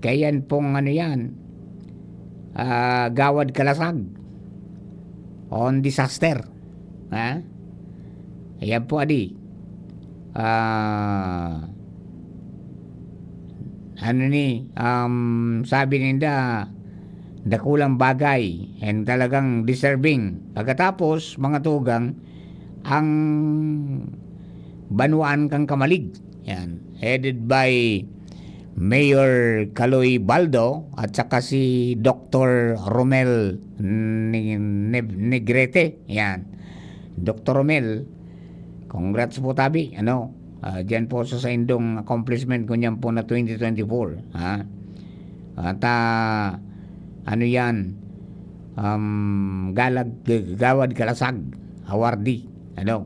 kaya yan pong, ano yan, ah, gawad kalasag on disaster. Ha? Ayan po, adi. Ah, ano ni, um, sabi ninda, dakulang bagay and talagang deserving. Pagkatapos, mga tugang, ang banwaan kan Camalig. Yan. Headed by Mayor Kaloy Baldo at saka si Doktor Romel Ni-, Ne-, Negrete. Yan. Doktor Romel, congrats po, tabi. Ano? Ah, diyan po sa saindong accomplishment ko niyan po na twenty twenty-four, ha? At, ah, ano yan? Um, galag, g-, gawad kalasag, awardee. Ano?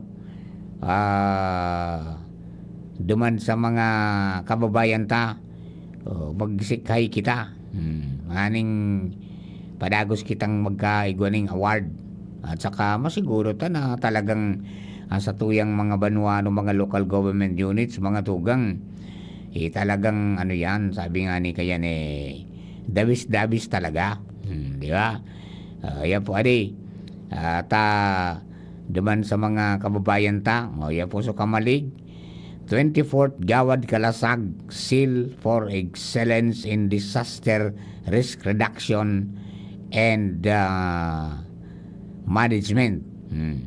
Ah, duman sa mga kababayan ta, oh, magsikhay kita. Hmm, nganing padagos kitang magkaigwa ning award. At saka masiguro ta na talagang, ah, sa tuyang mga banwa, no, mga local government units, mga tugang, eh, talagang ano yan, sabi nga ni kayan, eh, dawis-dawis talaga. Hmm, di ba? Ah, yan po, adi. At, ah, duman sa mga kababayan ta, o, yan po sa Camalig, twenty-fourth Gawad Kalasag Seal for Excellence in Disaster Risk Reduction and, ah, Management. Hmm.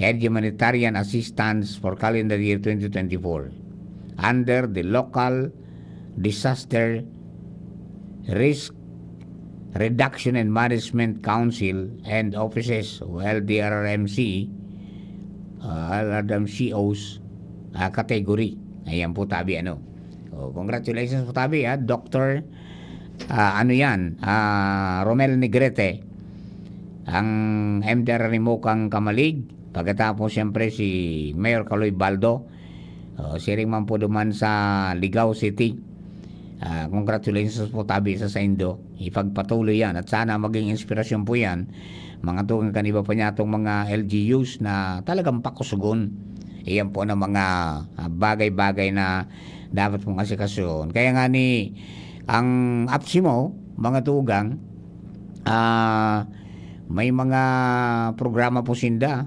And humanitarian assistance for calendar year twenty twenty-four under the local disaster risk reduction and management council and offices, o L D R R M C, uh, L R M C Os, ah, category. Ayan po, tabi, ano. Oh, congratulations po, tabi, ah, Doctor, ah, ano yan, ah, Romel Negrete, ang M D R R M O kan Camalig. Pagkatapos, siyempre, si Mayor Kaloy Baldo. Oh, siring man po duman sa Ligao City. Ah, congratulations po, tabi, sa saindo. Ipagpatuloy yan at sana maging inspirasyon po yan, mga tugang, kan iba pa niyatong mga L G Us na talagang pakusugon. Iyan po na mga, ah, bagay-bagay na dapat pong asikasuhon. Kaya nga ni ang APSEMO, mga tugang, ah, may mga programa po sinda,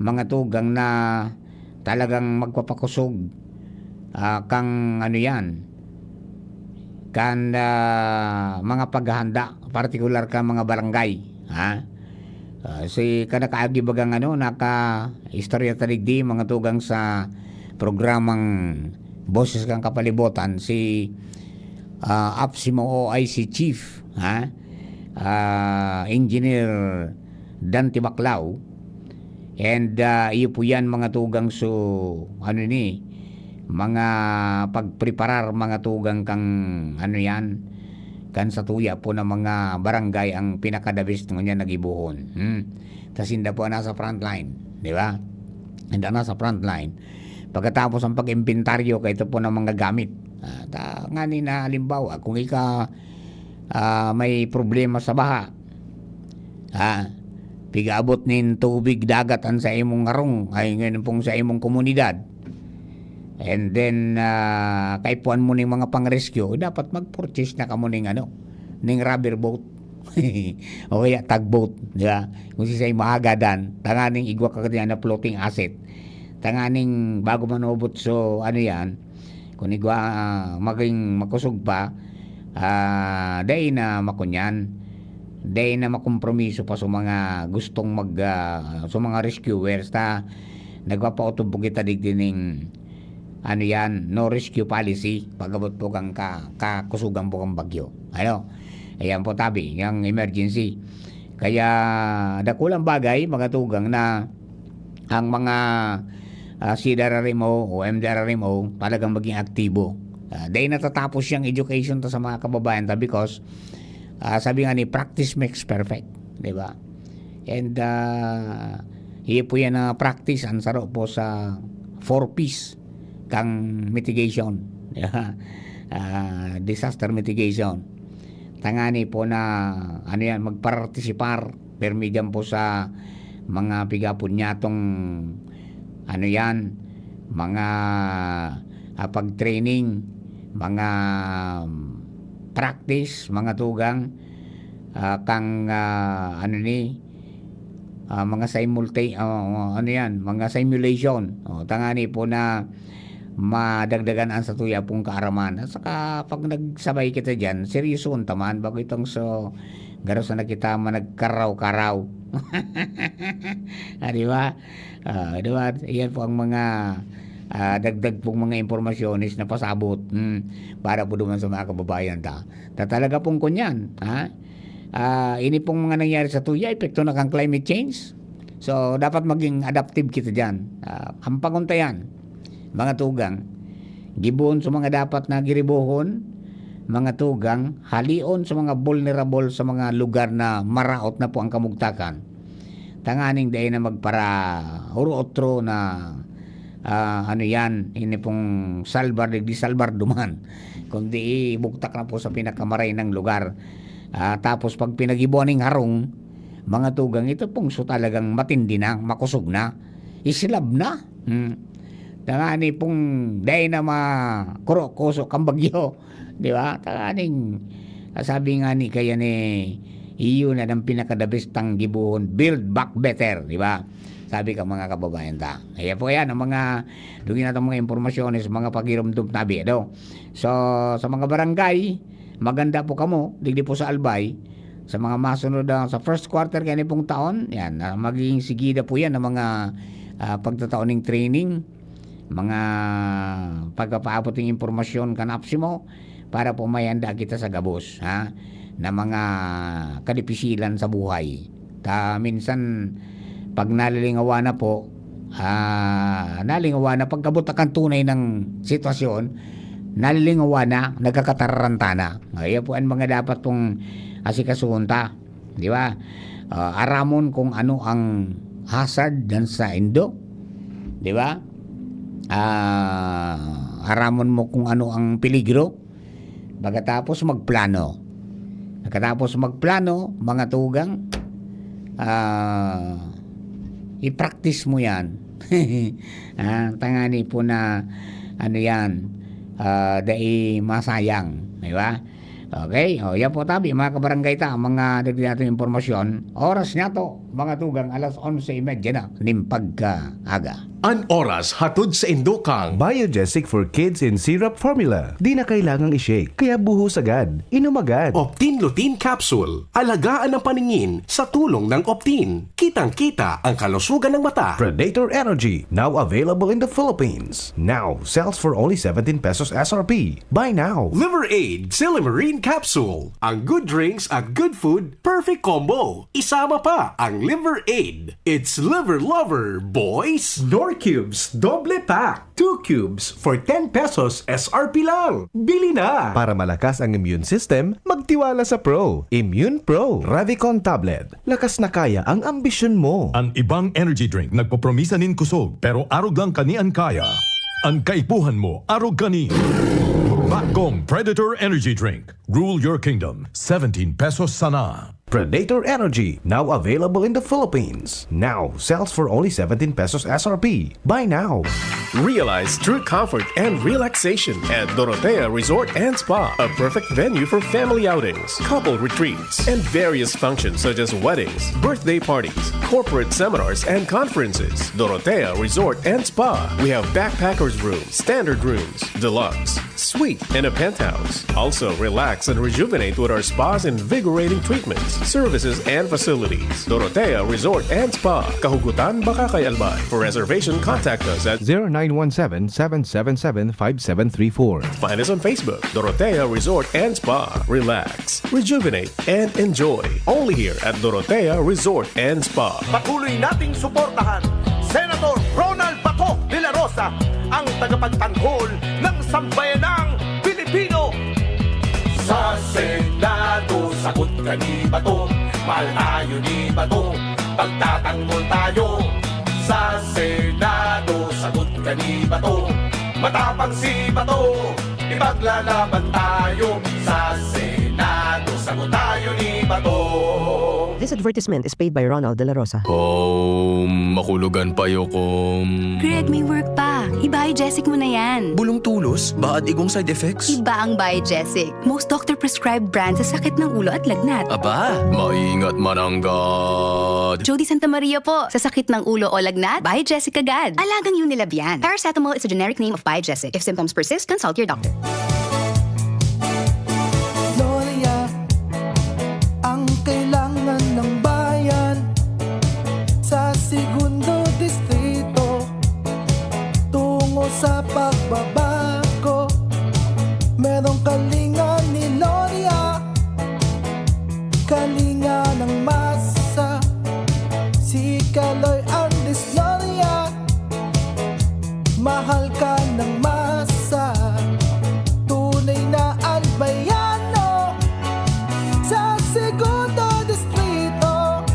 mga tugang, na talagang magpapakosog, ah, kang ano yan, kan, ah, mga paghahanda, partikular kan mga barangay, ha? Ah, si, kan nakaagi bagang ano, nakaistorya ta digdi, mga tugang, sa programang Boses kan Kapalibutan, si, ah, APSEMO O I C Chief, ha? Ah, Engineer Dante Baclao. And, ah, iyo po yan, mga tugang, so, ano ni, mga pagpreparar, mga tugang, kang, ano yan, kan satuya po na mga barangay ang pinaka-the best ngunyan na gibohon. Hmm. Tas sinda po ang nasa frontline, di ba? Sinda nasa frontline. Pagkatapos ang pag-imbentaryo kaito po ng mga gamit. Ah, ta-, ngani na halimbawa, kung ika, ah, may problema sa baha, ah, pigaabot nin tubig dagat an sa imong harong, ay, ngayon pong sa imong komunidad. And then, ah, kaipuhan mo ning mga pang-rescue, dapat mag-purchase na kamo ning ano, ning rubber boat. O kaya tugboat, di ba? Kung sisay mahagadan, tanganing igwa ka kanya na floating asset. Tanganing bago manubot, so, ano yan, kung igwa, ah, maging makusog pa, ah, dai na makunyan, dai na makompromiso pa sa mga gustong mag, ah, sa mga rescuers ta nagpapautob po kita digdi ning, ano yan, no rescue policy, pag-abot po kang ka-, kakusugan po kang bagyo. Ano? Ayan po, tabi, yung emergency. Kaya dakulang bagay, mga tugang, na ang mga, ah, C D R R M O o M D R R M O talagang maging aktibo. Ah, dahil natatapos yung education ta sa mga kababayan ta because, ah, sabi nga ni, "Practice makes perfect." Di ba? And, ah, iyo po yan na practice, ang saro po sa four Ps kang mitigation. Di ba? Ah, disaster mitigation. Tangani po na, ano yan, magpartisipar permi dyan po sa mga pigapon niya tong, ano yan, mga, ah, pag-training, mga, um, practice, mga tugang, ah, kang, ah, ano ni, ah, mga simulta-, ah, ano yan, mga simulation. O, tangani po na madagdagan ang satuya pong kaaraman. At saka pag nagsabay kita dyan, seryosohon ta man, bago itong so, garo sana kita managkaraw-karaw. Ah, di ba? Ah, di ba? Iyan po ang mga, ah, dagdag pong mga impormasyones na pasabot, hmm, para po duman sa mga kababayan ta. Ta talaga pong kunyan, ha? Ah, ini pong mga nangyari sa tuya, epekto na kang climate change. So, dapat maging adaptive kita diyan. Ah, ang panguntayan, mga tugang, gibohon sa mga dapat na giribohon, mga tugang, halion sa mga vulnerable sa mga lugar na maraot na po ang kamugtakan. Tanganing dai na magpara-, oro-otro na, ah, ano yan, ini pong salbar, digdi salbar duman. Kundi ibugtak na po sa pinakamaray ng lugar. Ah, tapos pag pinagibuan ning harong, mga tugang, ito pong so talagang matindi na, makusog na, isilab na. Hmm. Tangani pong dai na makuro-kuso kang bagyo, di ba? Tanganing, sabi nga ni kaya ni, iyo na ang pinaka-the best tang gibohon, build back better, di ba? Sabi ka, mga kababayan ta. Kaya po yan, ang mga, dugi na itong mga impormasyones, mga pagirumdum tabi, ano? So, sa mga barangay, maganda po kamo, digdi po sa Albay, sa mga masunod na, sa first quarter kaya ni pong taon, yan, ah, magiging sigida po yan ang mga, ah, pagtataon ng training, mga pagpapaabot ng impormasyon kan APSEMO, para po may handa kita sa gabos, ha, na mga kadipisilan sa buhay. Ta minsan, pag nalilingawan na po, Ah, nalingawan na pagkabot kan tunay ng sitwasyon, nalingawan na, nagkakatararanta na. Ayan po ang mga dapat pong asikasuhon ta, di ba? Ah, aramon kung ano ang hazard dan sa indo, di ba? Ah, aramon mo kung ano ang peligro, pagkatapos magplano. Pagkatapos magplano, mga tugang, ah, i-practice mo yan. Ah, tangani po na, ano yan, ah, dai masayang, di ba? Okay, o yan po tabi, mga kabarangay ta, ang mga dagdag natin impormasyon. Oras niya to, mga tugang, alas onse y media na, nin pagkaaga. An oras hatod sa indo kan Biogesic for Kids in Syrup Formula. Di na kailangang i-shake, kaya buhos agad, inom agad. Optin Lutein Capsule. Alagaan ang paningin sa tulong ng Optin. Kitang-kita ang kalusugan ng mata. Predator Energy, now available in the Philippines. Now, sells for only seventeen pesos S R P. Buy now. Liver Aid, Silymarin Capsule. Ang good drinks at good food, perfect combo. Isama pa ang Liver Aid. It's Liver Lover, boys! Knorr Cubes, doble pack. Two cubes for ten pesos S R P lang. Bili na! Para malakas ang immune system, magtiwala sa Pro. Immune Pro. Revicon Tablet. Lakas na kaya ang ambisyon mo. An ibang energy drink nagpopromisa nin kusog, pero arog lang kani an kaya. An kaipuhan mo, arog kani. Bakong Predator Energy Drink. Rule your kingdom. Seventeen pesos sana. Predator Energy, now available in the Philippines. Now, sells for only seventeen pesos S R P. Buy now. Realize true comfort and relaxation at Dorotea Resort and Spa, a perfect venue for family outings, couple retreats, and various functions such as weddings, birthday parties, corporate seminars, and conferences. Dorotea Resort and Spa. We have backpackers room, standard rooms, deluxe, suite, and a penthouse. Also, relax and rejuvenate with our spa's invigorating treatments, services, and facilities. Dorotea Resort and Spa, Kahugutan, Bacacay, Albay. For reservation, contact us at zero nine one seven, seven seven seven, five seven three four. Find us on Facebook, Dorotea Resort and Spa. Relax, rejuvenate, and enjoy. Only here at Dorotea Resort and Spa. Patuloy nating suportahan Senator Ronald Bato de la Rosa, ang tagapagtanggol ng sambayanang Pilipino. Sa Senado, sagot ka ni Bato, mahal tayo ni Bato, pagtatanggol tayo. Sa Senado, sagot ka ni Bato, matapang si Bato, ipaglalaban tayo. Sa Senado, sagot tayo ni Bato. This advertisement is paid by Ronald de la Rosa. Kom, makulogan payo, Kom. Greg, may work pa. I-Biogesic mo na yan. Bulong tulos, baad igong side effects. Iba ang Biogesic. Most doctor-prescribed brand sa sakit ng ulo at lagnat. Aba, maingat mananggad. Jody Santa Maria po. Sa sakit ng ulo o lagnat, Biogesic agad. Alagang Unilab yan. Paracetamol is a generic name of Biogesic. If symptoms persist, consult your doctor. Gloria, ang kailangan ng bayan sa Segundo Distrito. Tungo sa pagbabago, merong kalinga ni Gloria, kalinga ng masa, si Kaloy Andes Gloria. Mahal ka ng masa, tunay na albayano. Sa Segundo Distrito,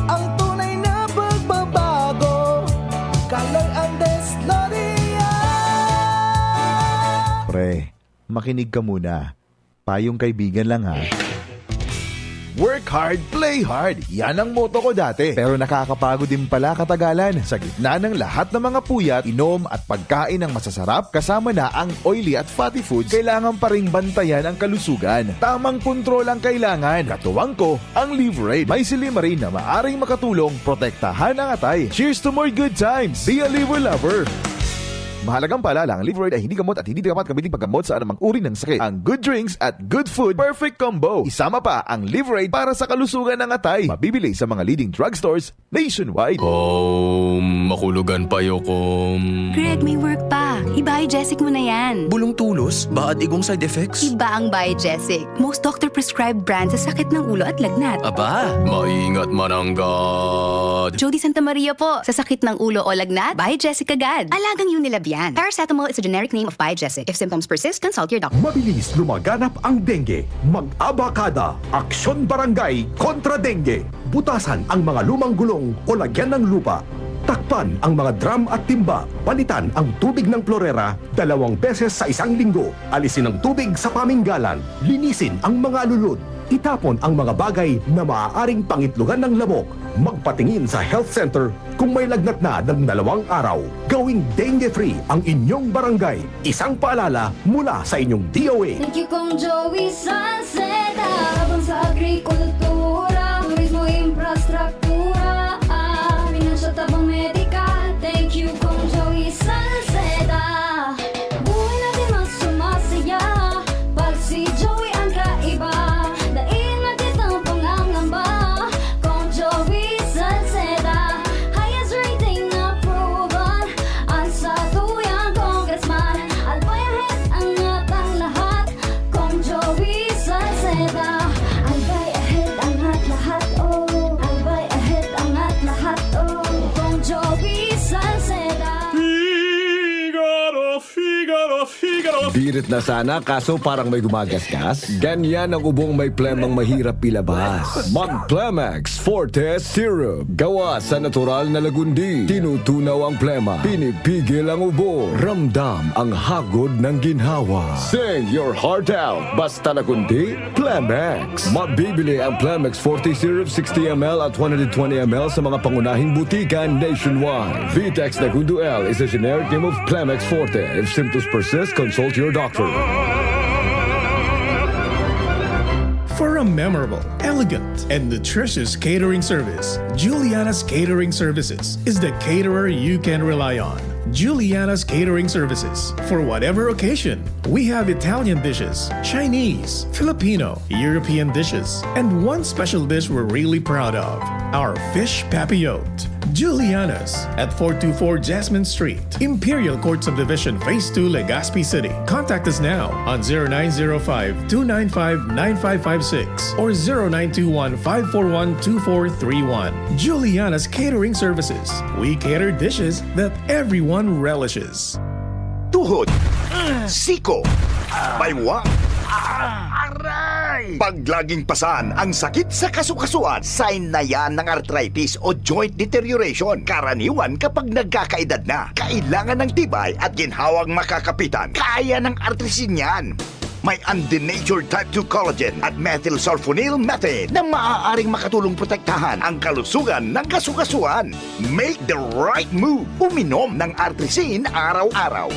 ang tunay na pagbabago. Kaloy Andes Gloria. Pre, makinig ka muna. Payong kaibigan lang, ha. Work hard, play hard. Yan ang motto ko dati. Pero nakakapagod din pala katagalan. Sa gitna ng lahat ng mga puyat, inom at pagkain ng masasarap, kasama na ang oily at fatty foods, kailangan pa ring bantayan ang kalusugan. Tamang kontrol ang kailangan. Katuwang ko, ang Liverade. May silymarin na maaring makatulong protektahan ang atay. Cheers to more good times! Be a Liver Lover! Mahalagang paalala, ang Liverade ay hindi gamot at hindi dapat gamitin paggamot sa anumang uri ng sakit. Ang good drinks at good food, perfect combo. Isama pa ang Liverade para sa kalusugan ng atay. Mabibili sa mga leading drugstores nationwide. Kom, makulugan pa yo, kom. Greg, may work pa. I-Biogesic mo na yan. Bulong tulos, baad igong side effects? Iba ang Biogesic. Most doctor-prescribed brand sa sakit ng ulo at lagnat. Aba, maingat mananggad. Jody Santa Maria po. Sa sakit ng ulo o lagnat, Biogesic agad. Alagang Unilab yan. Paracetamol is a generic name of Biogesic. If symptoms persist, consult your doctor. Mabilis lumaganap ang dengue. Mag-abakada, Aksyon Barangay kontra Dengue. Butasan ang mga lumang gulong o lagyan ng lupa. Takpan ang mga drum at timba. Palitan ang tubig ng plorera dalawang beses sa isang linggo. Alisin ang tubig sa paminggalan. Linisin ang mga alulod. Itapon ang mga bagay na maaaring pangitlogan ng lamok. Magpatingin sa health center kung may lagnat na ng dalawang araw. Gawing dengue-free ang inyong barangay. Isang paalala mula sa inyong D O A. Thank you, Kong Joey Salceda. Habang sa agrikultura, turismo, infrastruktura, ah, pinansyal, tabang medikal. Thank you, Kong Joey Salceda. Buhay natin mas sumasaya pag si Joey ang kaiba. Dai na kitang pangangamba, Kong Joey Salceda. Highest rating na proven, ang satuyang congressman. Albay ahead, angat ang lahat, Kong Joey Salceda. Albay ahead, angat lahat, oh. Albay ahead, angat lahat, oh. Kong Joey Salceda. Figaro, Figaro, Figaro. Birit na sana, kaso parang may gumagasgas. Ganyan ang ubong may plemang mahirap ilabas. Mag Plemex Forte Syrup. Gawa sa natural na lagundi. Tinutunaw ang plema. Pinipigil ang ubo. Ramdam ang hagod ng ginhawa. Sing your heart out. Basta lagundi, Plemex. Mabibili ang Plemex Forte Syrup sixty M L at one hundred twenty M L sa mga pangunahing butika nationwide. Vitex Nagundo L is a generic name of Plemex Forte. If symptoms persist, consult your doctor. For a memorable, elegant, and nutritious catering service, Juliana's Catering Services is the caterer you can rely on. Juliana's Catering Services. For whatever occasion, we have Italian dishes, Chinese, Filipino, European dishes, and one special dish we're really proud of, our fish papillote. Juliana's at four two four Jasmine Street, Imperial Court Subdivision, Phase two, Legazpi City. Contact us now on zero nine zero five, two nine five, nine five five six or zero nine two one, five four one, two four three one. Juliana's Catering Services. We cater dishes that everyone relishes. Tuhod, siko, baywa, aray! Pag laging pasan ang sakit sa kasukasuan, sign na yan ng arthritis o joint deterioration. Karaniwan kapag nagkakaedad na, kailangan ng tibay at ginhawang makakapitan. Kaya ng Artrisin yan. May undenatured type two collagen at methylsulfonyl methane na maaaring makatulong protektahan ang kalusugan ng kasukasuan. Make the right move. Uminom ng Artrisin araw-araw.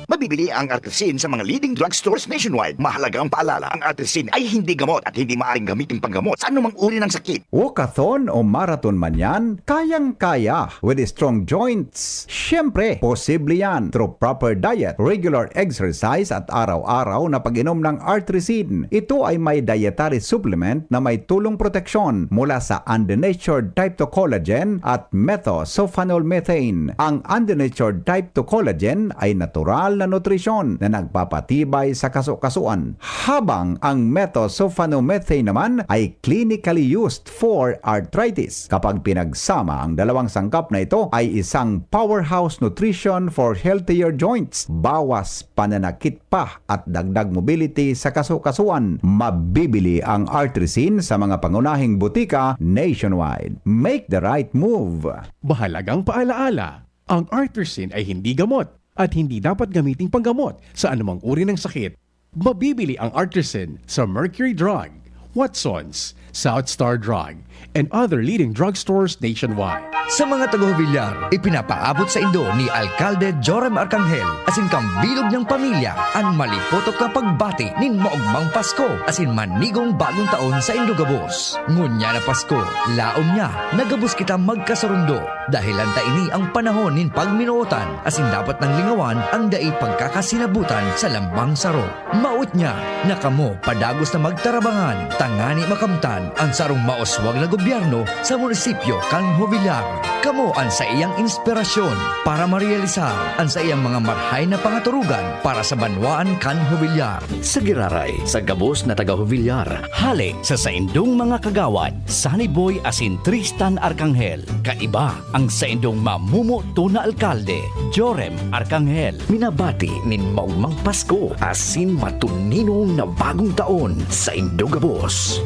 Mabibili ang Artrisin sa mga leading drugstores nationwide. Mahalagang paalala, ang Artrisin ay hindi gamot at hindi maaaring gamitin panggamot sa anumang uri ng sakit. Walkathon o marathon man yan, kayang-kaya with strong joints. Siyempre, posible yan through proper diet, regular exercise at araw-araw na pag-inom ng Artrisin. Ito ay may dietary supplement na may tulong proteksyon mula sa undenatured type two collagen at methosulfonol methane. Ang undenatured type two collagen ay natural na nutrisyon na nagpapatibay sa kasukasuan, habang ang methosulfonomethane naman ay clinically used for arthritis. Kapag pinagsama, ang dalawang sangkap na ito ay isang powerhouse nutrition for healthier joints, bawas pananakit pa at dagdag mobility sa kasukasuan. Mabibili ang Artrisin sa mga pangunahing butika nationwide. Make the right move! Mahalagang paalaala, ang Artrisin ay hindi gamot at hindi dapat gamiting panggamot sa anumang uri ng sakit. Mabibili ang Artrisin sa Mercury Drug, Watson's, South Star Drug, and other leading drugstores nationwide. Sa mga taga-Jovellar, ipinapaabot saindo ni Alkalde Joram Arcangel asin kan bilog niyang pamilya an malipotok na pagbati nin maogmang Pasko asin manigong Bagong Taon saindo gabos. Ngunyan na Pasko, laom niya na gabos kita magkasurundo, dahelan ta ini an panahon nin pagminootan asin dapat nang lingawan an dai pagkakasinabutan sa lambang saro. Mawot niya na kamo padagos na magtarabangan tangani makamtan an sarong mauswag na gobyerno sa munisipyo kan Jovellar. Kamo an saiyang inspirasyon para marealisar an saiyang mga marhay na pangaturugan para sa banwaan kan Jovellar. Sa giraray, sa gabos na taga-Jovellar, hale sa saindong mga kagawad, Sunny Boy asin Tristan Arcangel, kaiba ang saindong mamumoto na alkalde, Joram Arcangel. Minabati nin maogmang Pasko asin matuninong na Bagong Taon saindo gabos.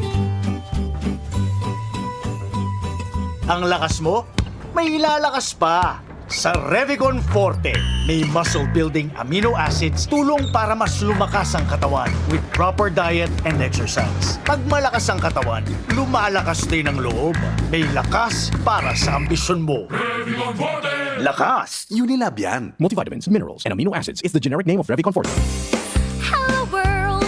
Ang lakas mo, may ilalakas pa! Sa Revicon Forte, may muscle-building amino acids tulong para mas lumakas ang katawan with proper diet and exercise. Pag malakas ang katawan, lumalakas din ang loob. May lakas para sa ambisyon mo. Lakas! Unilab yan. Multivitamins, minerals, and amino acids is the generic name of Revicon Forte. Hello world!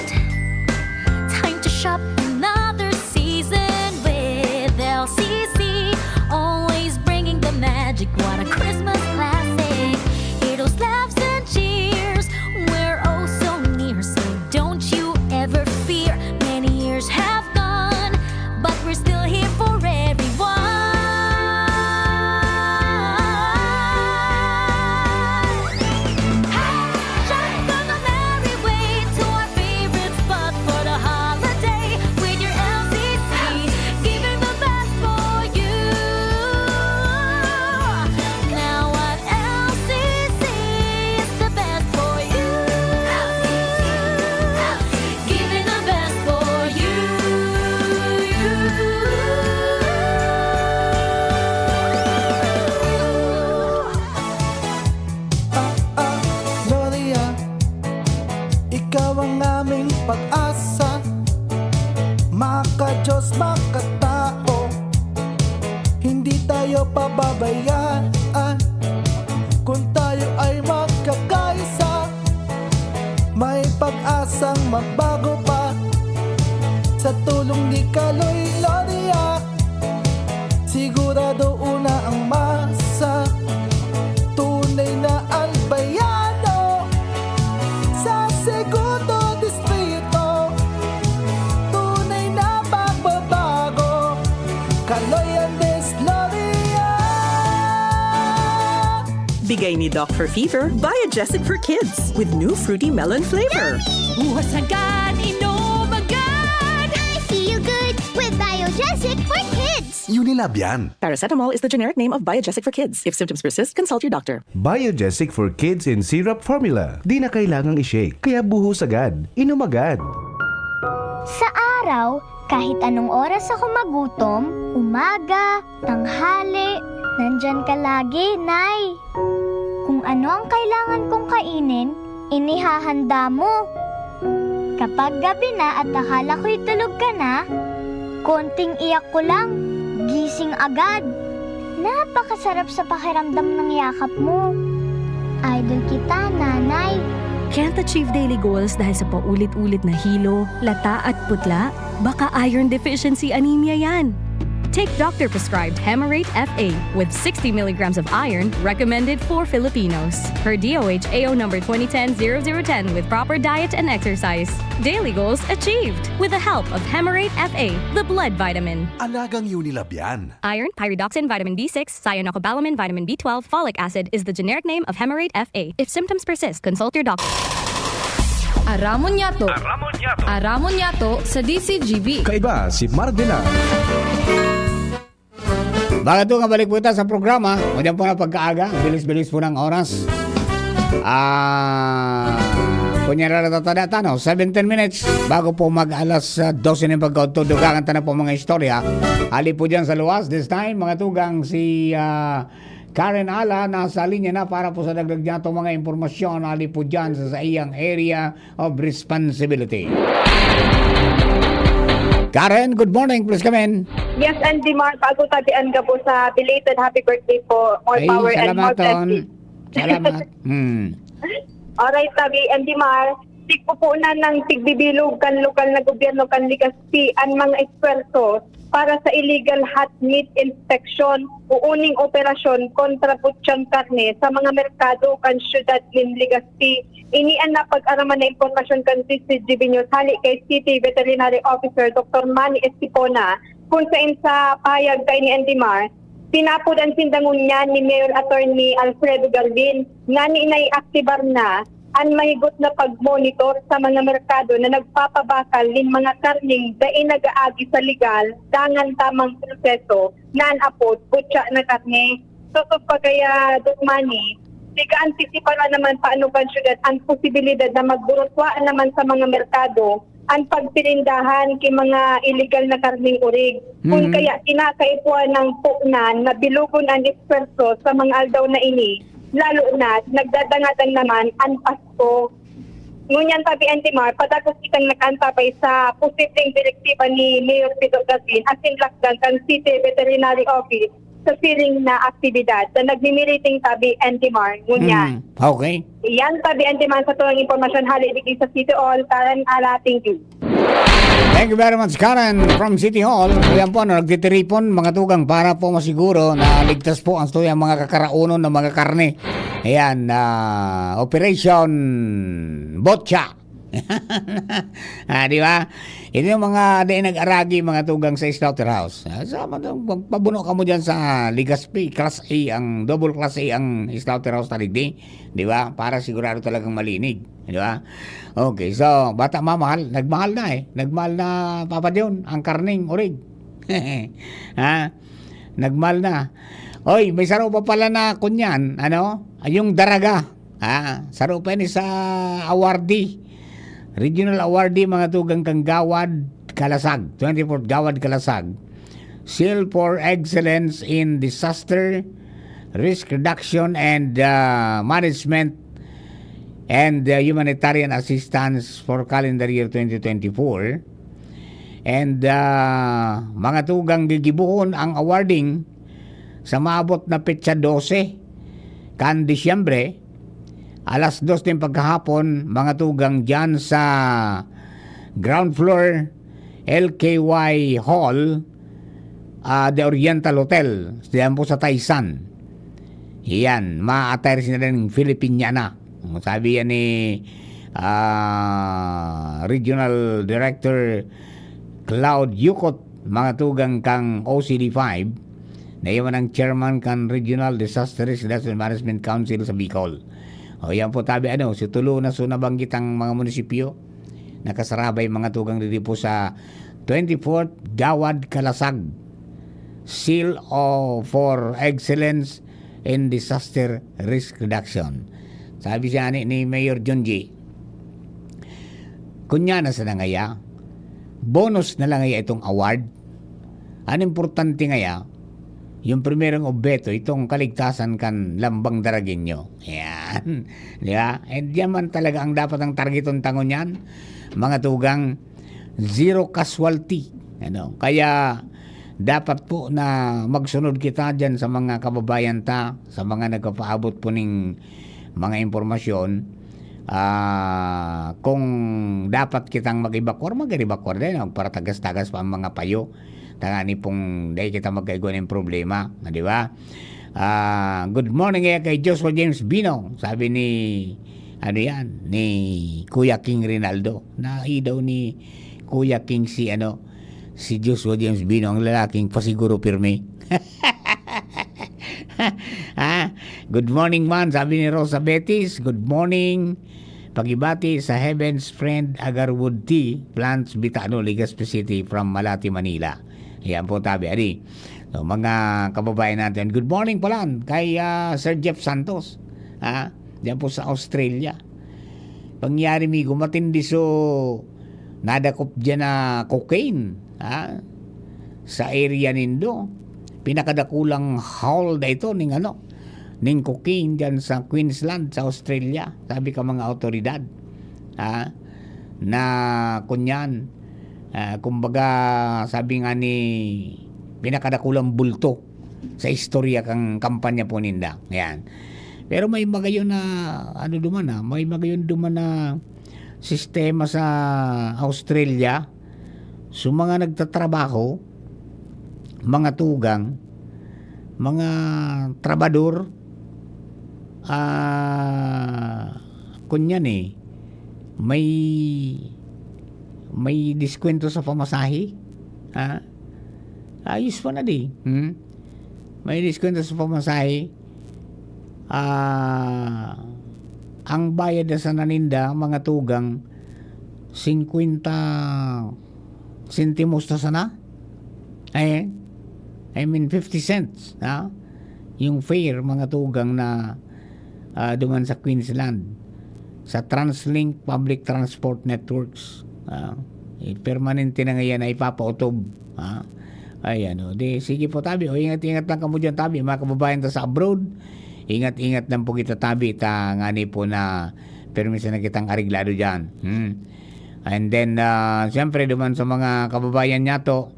Time to shop another season with L C C. Always bringing the magic, what a Christmas classic. Heroes, laughs and cheers, we're oh so near. So don't you ever fear. Many years have gone, but we're still here for everyone. Hey, shop on the merry way to our favorite spot for the holiday with your L C C, giving the best for you. Now at L C C, it's the best for you. Giving the best for you. Ah, ah, Gloria, ikaw ang aming pag-asa. Maka-Diyos, makatao, hindi tayo pababayaan. Kung tayo ay magkakaisa, may pag-asang magbago pa. Sa tulong ni Kaloy Gloria, sigurado una ang masa. Tunay na albayano sa segundo distrito. Tunay na pagbabago, Kaloy Andes Gloria. Bigay ni Doc for Fever, Biogesic for Kids with new fruity melon flavor. Buhos agad, inom agad! I feel good with Biogesic for Kids! Unilab yan. Paracetamol is the generic name of Biogesic for Kids. If symptoms persist, consult your doctor. Biogesic for Kids in syrup formula. Di na kailangang i-shake, kaya buhos agad. Inom agad. Sa araw, kahit anong oras ako magutom, umaga, tanghali, nandyan ka lagi, Nay. Kung ano ang kailangan kong kainin, inihahanda mo. Kapag gabi na at akala ko'y tulog ka na, konting iyak ko lang, gising agad. Napakasarap sa pakiramdam ng yakap mo. Idol kita, Nanay. Can't achieve daily goals dahil sa paulit-ulit na hilo, lata at putla? Baka iron deficiency anemia yan. Take doctor-prescribed Hemarate F A with sixty milligrams of iron recommended for Filipinos. Per D O H A O number twenty ten zero zero ten with proper diet and exercise. Daily goals achieved with the help of Hemarate F A, the blood vitamin. Alagang Unilab yan. Iron, pyridoxine, vitamin B six, cyanocobalamin, vitamin B twelve, folic acid is the generic name of Hemarate F A. If symptoms persist, consult your doctor. Aramon Yato. Aramon Yato sa D C G B. Kaiba si Marvin ang Mga tugang, balik po tayo sa programa. Ngunyan po na pagkaaga, bilis-bilis po ng oras. Ah, kunyari na tatada tano, seventeen minutes bago po mag alas ah, dose ng pagkaudto. Dugangan ta na po mga istorya. Ali po dyan sa luwas. This time, mga tugang, si ah, Karen Ala nasa linya na para po sa dagdag niya itong mga impormasyon. Ali po dyan sa, sa iyang area of responsibility. Karen, good morning. Please come in. Yes, Andy Mar, bago tabian ka po sa belated happy birthday po. More Ay, power and more salamat, Ton. Blessings. Salamat. Hmm. Alright, tabi, Andy Mar, tigpupunan ng tigbibilog kan lokal na gobyerno kan Legazpi an mga esfuerso para sa illegal hot meat inspection o uning operasyon kontra butyang karne sa mga merkado kan siyudad nin Legazpi. Ini an napag-araman na impormasyon kan C C G B News hali kay City Veterinary Officer Doktor Manny Estipona, kun saen sa pahayag kaini, Andy Mar, tinapod an sinda ngunyan ni Mayor Attorney Alfredo Galvin, ngani naiaktibar na an mahigot na pagmonitor sa mga merkado na nagpapabakal nin mga karneng dai nag-aagi sa legal dangan tamang proseso na an apod butya na karne. Sosog pa kaya, Doc Manny, nag-aantisipa na naman paano kan syudad an posibilidad na magburuswaan naman sa mga merkado an pagtirindahan ki mga illegal na karneng orig. Kun Mm. kaya kinakaipuhan ng puknan na bilugon an esfuerso sa mga aldaw na ini, lalo na nagdadangadang naman an Pasko. Ngunyan, tabi, Andy Mar, padagos kitang nag-antabay sa posibleng direktiba ni Mayor Pidot Galvin asin lakdan kan City Veterinary Office sa siring na aktibidad na nagmimiriting, tabi, Andy Mar, ngunyan. Mm, okay. Iyan, tabi, Andy Mar, sa tunang impormasyon, hali digdi sa City Hall, Karen Ala, thank you. Thank you very much, Karen, from City Hall. So, yan po, ano, nagtitiripon, mga tugang, para po masiguro na ligtas po ang tuyang mga kakaraonon ng mga karne. Ayan, ah, Operation Botcha. Ah, di ba? Ito yung mga di nag-aragi, mga tugang sa slaughterhouse. Ah, sa, magpabuno ka mo dyan sa Legazpi, Class A, ang double Class A ang slaughterhouse na digdi. Di ba? Para sigurado talagang malinig. Di ba? Okay, so, bata mamahal, nagmahal na eh. Nagmahal na, Papa John, ang karning orig. Ha? Nagmahal na. Oy, may saro pa pala na kunyan, ano? Yung daraga. Ah, saro pa ni sa awardee. Regional awardee, mga tugang kang Gawad Kalasag, twenty-fourth Gawad Kalasag. Seal for Excellence in Disaster Risk Reduction and, ah, Management and, ah, Humanitarian Assistance for calendar year twenty twenty-four. And, ah, mga tugang gigibohon ang awarding sa maabot na petsa dose kan Disyembre, alas dos nin pagkahapon, mga tugang dyan sa ground floor, L K Y Hall, ah, The Oriental Hotel, diyan po sa Taysan. Iyan, ma-attire sila ng Filipiniana. Sabi yan ni, ah, Regional Director Cloud Yukot, mga tugang kang O C D five, na iyan ang chairman kan Regional Disaster Risk Reduction Management Council sa Bicol. O, yan po, tabi, ano, si tulo na so nabanggit ang mga munisipyo nakasarabay, mga tugang, didi po sa twenty-fourth Gawad Kalasag, Seal of, for Excellence in Disaster Risk Reduction. Sabi siya ni, ni Mayor Junji, kunya na sana ngaya, bonus na lang ngaya itong award. Ang importante ngaya, yung primerong obheto, itong kaligtasan kan lambang Daragueño. Yan. Di ba? And yan man talaga ang dapat ang targeton tangon yan, mga tugang, zero casualty. Ano? Kaya dapat po na magsunod kita dyan sa mga kababayan ta, sa mga nagpapaabot po ning mga impormasyon. Ah, kung dapat kitang mag-evacuar, mag-evacuar din, magparatagas-tagas pa ang mga payo. Tangani pong dahil kita magkaigwa ng problema, di ba? Ah, good morning eh kay Joshua James Bino, sabi ni, ano yan, ni Kuya King Rinaldo. Nahi daw ni Kuya King si, ano, si Joshua James Bino, ang lalaking pasiguro pirmi. Ah, good morning man, sabi ni Rosa Betis. Good morning. Pagibati sa Heaven's Friend Agarwood Tea Plants, Bitano, Legazpi City from Malate, Manila. Yan po, tabi, adi. So, mga kababayan natin, good morning pala kay, ah, Sir Jeff Santos. Ah, diyan po sa Australia. Pangyari, migo, matindi so nadakop diyan na cocaine, ha? Sa area nindo. Pinakadakulang haul na ito ning ano, ning cocaine diyan sa Queensland, sa Australia. Sabi ka mga awtoridad, ha? Na kunyan, ah, kumbaga, sabi nga ni pinakadakulang bulto sa istorya kan kampanya po ninda. Yan. Pero may magayon na, ano duman, ah, may magayon duman na sistema sa Australia. So, mga nagtatrabaho, mga tugang, mga trabador, ah, kunyan eh, may, may diskwento sa pamasahe. Ha? Ayos pa na di. Hmm? May diskwento sa pamasahe. Ah, ang bayad na sana ninda, mga tugang, singkwenta sentimos na sana. Eh, I mean, fifty cents, ha? Yung fare, mga tugang, na, ah, duman sa Queensland, sa TransLink Public Transport Networks. Ah, eh, permanente na ngayon na ipapautob, ha? Ayan, o. Di, sige po, tabi. O, ingat-ingat lang kamo dyan, tabi. Mga kababayan ta sa abroad, ingat-ingat lang po kita, tabi. Ta, ngani po na permiso na kitang areglado dyan. Hmm. And then, ah, siyempre, duman sa mga kababayan niya to,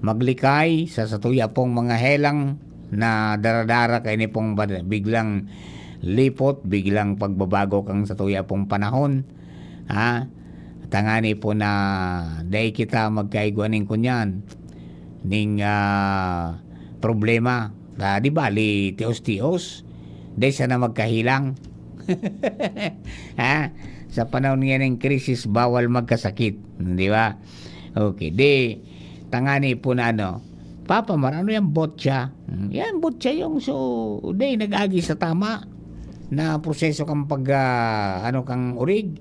maglikay sa satuya pong mga helang na daradara kaini pong bad-, biglang lipot, biglang pagbabago kan satuya pong panahon. Ha? Tangani po na dai kita magkaigwa ning kunyan, ning, ah, problema. Ah, di bali, tios-tios, dai sana magkahelang. Ha? Sa panahon ngayon ng krisis, bawal magkasakit. Di ba? Okay, di, tangani po na ano, "Papa Mar, ano yan botya?" Hmm, yan, botya yung so, di, nag-agi sa tama na proseso kang pag, ah, ano, kang urig.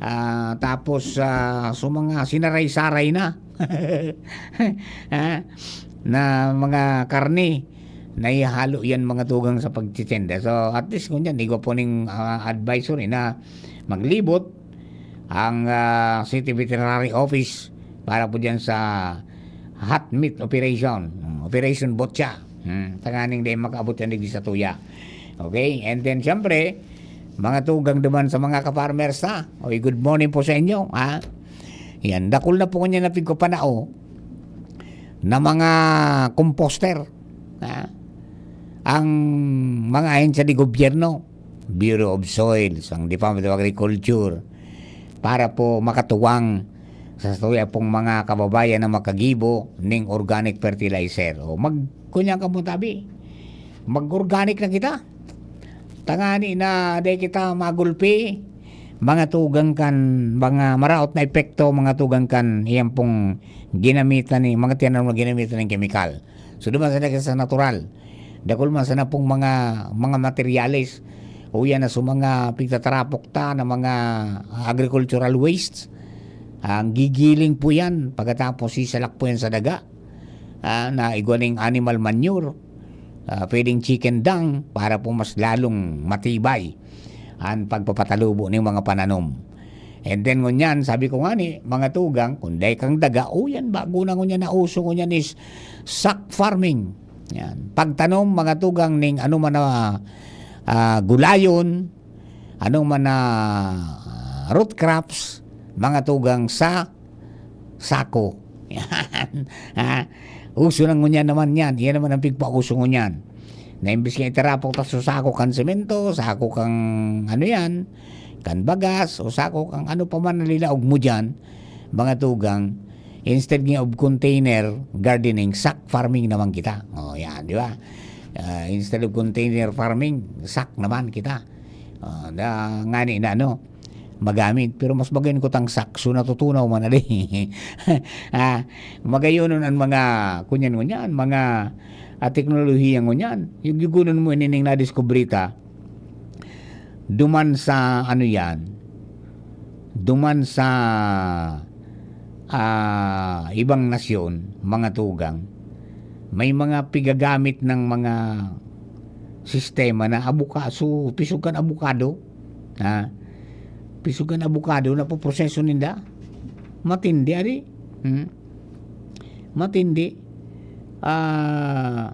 Ah, tapos, ah, so mga sinaray-saray na. Ha? Na mga karne, naihalo yan mga tugang sa pagtitinda. So, at least, ngunyan, igwa po ning, ah, advisory na maglibot ang, ah, City Veterinary Office para po dyan sa hot meat operation. Hmm, Operation Botya. Hmm, tanganing dai makaabot yan digdi sa tuya. Okay? And then, siyempre, mga tugang duman sa mga ka-farmers, ha? Oy, good morning po sa inyo, ha? Yan, dakul na po kanya na pigpapanao na mga composter, ha? Ang mga ahensya di gobyerno, Bureau of Soils, ang Department of Agriculture, para po makatuwang sa satuya pong mga kababayan na makagibo ning organic fertilizer. O, mag-, kunyan kamo tabi, mag-organic na kita. Tangani na dai kita magulpi, mga tugang kan, mga maraot na epekto, mga tugang kan, iyan pong ginamitan ni, mga tiyanan na ginamitan ng kemikal. So, duman sana kita sa natural. Dakul man sana pong mga, mga materyales, o yan na sa mga pigtatarapok ta na mga agricultural wastes. Ang gigiling po yan, pagkatapos sisalak po yan sa daga, ah, na igwa ning animal manure, ah, pwedeng chicken dung, para po mas lalong matibay ang pagpapatalubo ning mga pananom. And then ngunyan, sabi ko nga ni, mga tugang, kung dai kang daga, o yan, bago na ngunyan na uso ngunyan is sack farming. Yan. Pagtanom, mga tugang, ning ano man na, ah, gulayon, ano man na, ah, root crops, mga tugang, sa sako. Yan. Ha? Uso na ngunyan naman yan. Yan naman ang pigpauso ngunyan. Na imbis nga itarapok ta sa sako kan semento, sako kang ano yan, kan bagas, o sako kang ano pa man na lilaog mo dyan, mga tugang, instead nga of container gardening, sack farming naman kita. O, yan, di ba? Ah, instead of container farming, sack naman kita. Ah, da, ngani na, ano, magamit. Pero mas magayon kutang sakso, natutunaw man na di. Ah, magayonon ang mga kunyan-ngunyan, mga, ah, teknolohiya ngunyan. Yung yugunon mo inining nadiskubre ta, duman sa, ano yan, duman sa, ah, ibang nasyon, mga tugang, may mga pigagamit ng mga sistema na abuka-, so, pisog kan abukado, ha? Pisog kan abukado na poproseso ninda. Matindi, ari. Hmm? Matindi. Ah,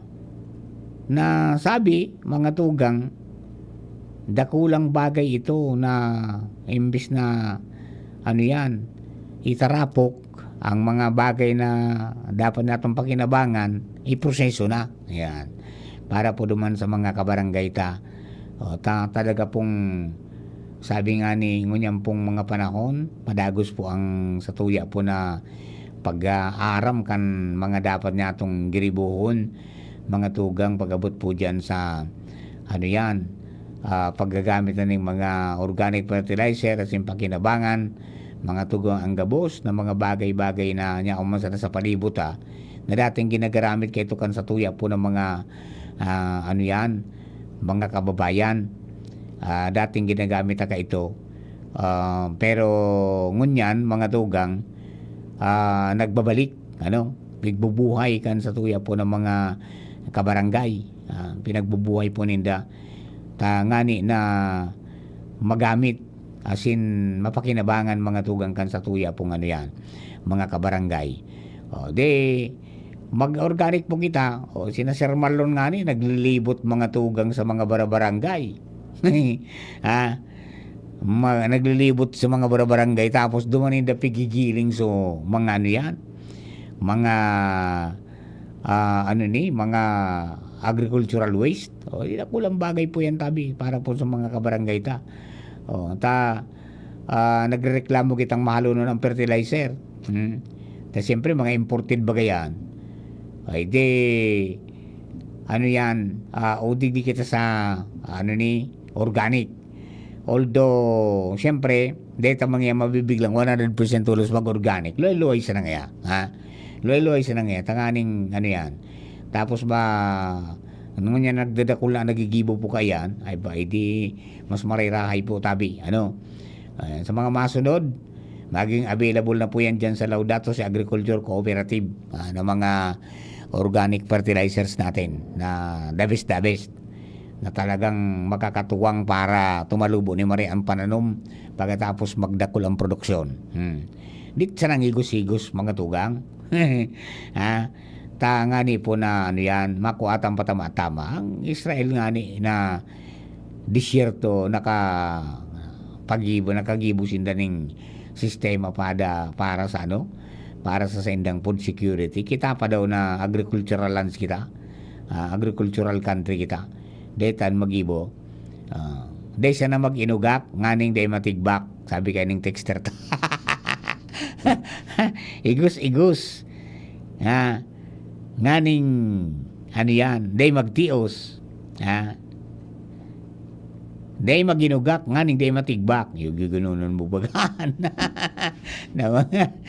na sabi, mga tugang, dakulang bagay ito na imbis na, ano yan, itarapok, Ang mga bagay na dapat natong pakinabangan, iproseso na. Yan. Para po duman sa mga kabarangay ta. O, ta-, talaga pong, sabi nga ni, ngunyan pong mga panahon, padagos po ang satuya po na pag-aaram kan mga dapat natong giribohon, mga tugang pag-abot po diyan sa, ano yan, ah, paggagamit na ning mga organic fertilizer asin pakinabangan, mga tugang ang gabos na mga bagay-bagay na nyaon man sana sa palibot, ah, na dating ginagaramit kaito kan satuya po ng mga, ah, ano yan, mga kababayan. Ah, dating ginagamit na kaito. Ah, pero ngunyan, mga tugang, ah, nagbabalik, ano, pigbubuhay kan satuya po ng mga kabarangay. Ah, pinagbubuhay po ninda. Ta-, ngani na magamit, asin mapakinabangan mga tugang kan satuya pong ano yan, mga kabarangay. O, di, mag-organic po kita. O, sina Sir Marlon nga ni, naglilibot mga tugang sa mga barabarangay. Ha? Ma-, naglilibot sa mga barabarangay, tapos duman ninda pigigiling so mga ano yan, mga, ah, ano ni, mga agricultural waste. O, di, dakulang bagay po yan, tabi, para po sa mga kabarangay ta. O, ta, ah, nagrereklamo kitang mahalonon ang fertilizer. Hmm. Ta siyempre, mga imported baga yan. Ay, di, ano yan, ah, o digdi kita sa, ano ni, organic. Although, siyempre, deta man yan mabibiglang one hundred percent tulos mag-organic. Luhay-luhay siya na ngaya, ha? Luhay-luhay siya na ngaya. Tanganing, ano yan. Tapos ba, ano nga niya, nagdadakula, nagigibo po kayan, ay ba, edi, mas marirahay po, tabi, ano? Ah, sa mga masunod, maging available na po yan dyan sa Laudato Si Agriculture Cooperative, ah, ng mga organic fertilizers natin na the best, the best, na talagang makakatuwang para tumalubo ni Maria ang pananom pagkatapos magdakul ang produksyon. Hmm. Di sanang higos-higos, mga tugang. Ha? Ta ngani po na, ano yan, makuha tang patama-tama. Ang Israel ngani na disyerto, naka-, pagibo, nakagibo sinda ning sistema pada, para sa ano, para sa saindang food security. Kita pa daw na agricultural lands kita. Ah, agricultural country kita. Dai ta magibo. Ah, dai sana mag-inugak, nganing dai matigbak, sabi kaya ning texter ta. Igos-igos. Ah, nganing, ano yan, dai magtios. Ah, dai mag-inugak, nganing dai matigbak. Yung gigununon mo bagaan. Na mga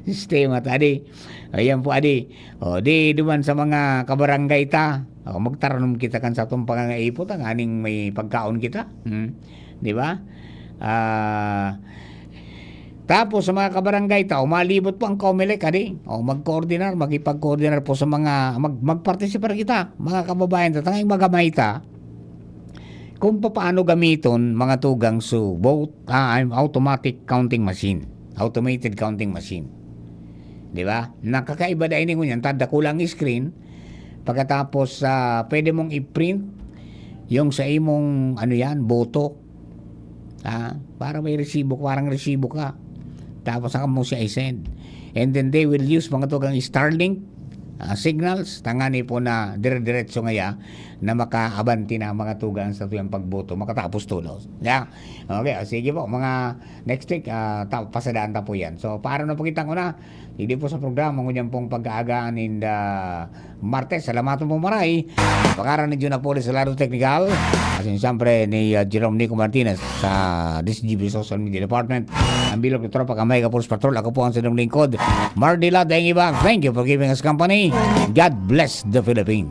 sistema ta, adi. Ayan po, adi. O, di duman sa mga kabarangay ta. O, magtaranom kita kan satong pangangaipot, tanganing may pagkaon kita. Hmm. Di ba? Ah, tapos sa mga kabarangay ta, o, malibot po ang Comelec, adi. O, magkoordinar, makipagkoordinar po sa mga, mag-, magpartisipar kita, mga kababayan ta, tanganing magamay ta kung papaano gamiton, mga tugang, so, vote, ah, automatic counting machine. Automated counting machine. Di ba? Nakakaiba dai ini ngunyan, ta dakula ang screen. Pagkatapos, ah, pwede mong i-print yung sa imong, ano yan, boto. Ah, para may resibo, parang resibo ka. Tapos saka mo siya i-send. And then they will use mga tugang Starlink, ah, signals, tangani po na dire-diretso ngaya na makaabanti na mga tugang sa tuyang pagboto, makatapos tulos. Yeah. Okay, ah, sige po, mga next week, ah, ta-, pasadaan ta po yan. So, para na po kita ko na, hindi po sa programa, ngunyan pong pag-aagaan in the Martes. Salamaton po maray. Pangaran ni Jun Apolis sa lado teknikal. Asin siyempre ni, ah, Jerome Nico Martinez sa D C G B Social Media Department. Ang bilog na tropa, kamay ka, Force Patrol. Ako po ang sinong lingkod, Mardila Dengibang. Thank you for giving us company. God bless the Philippines.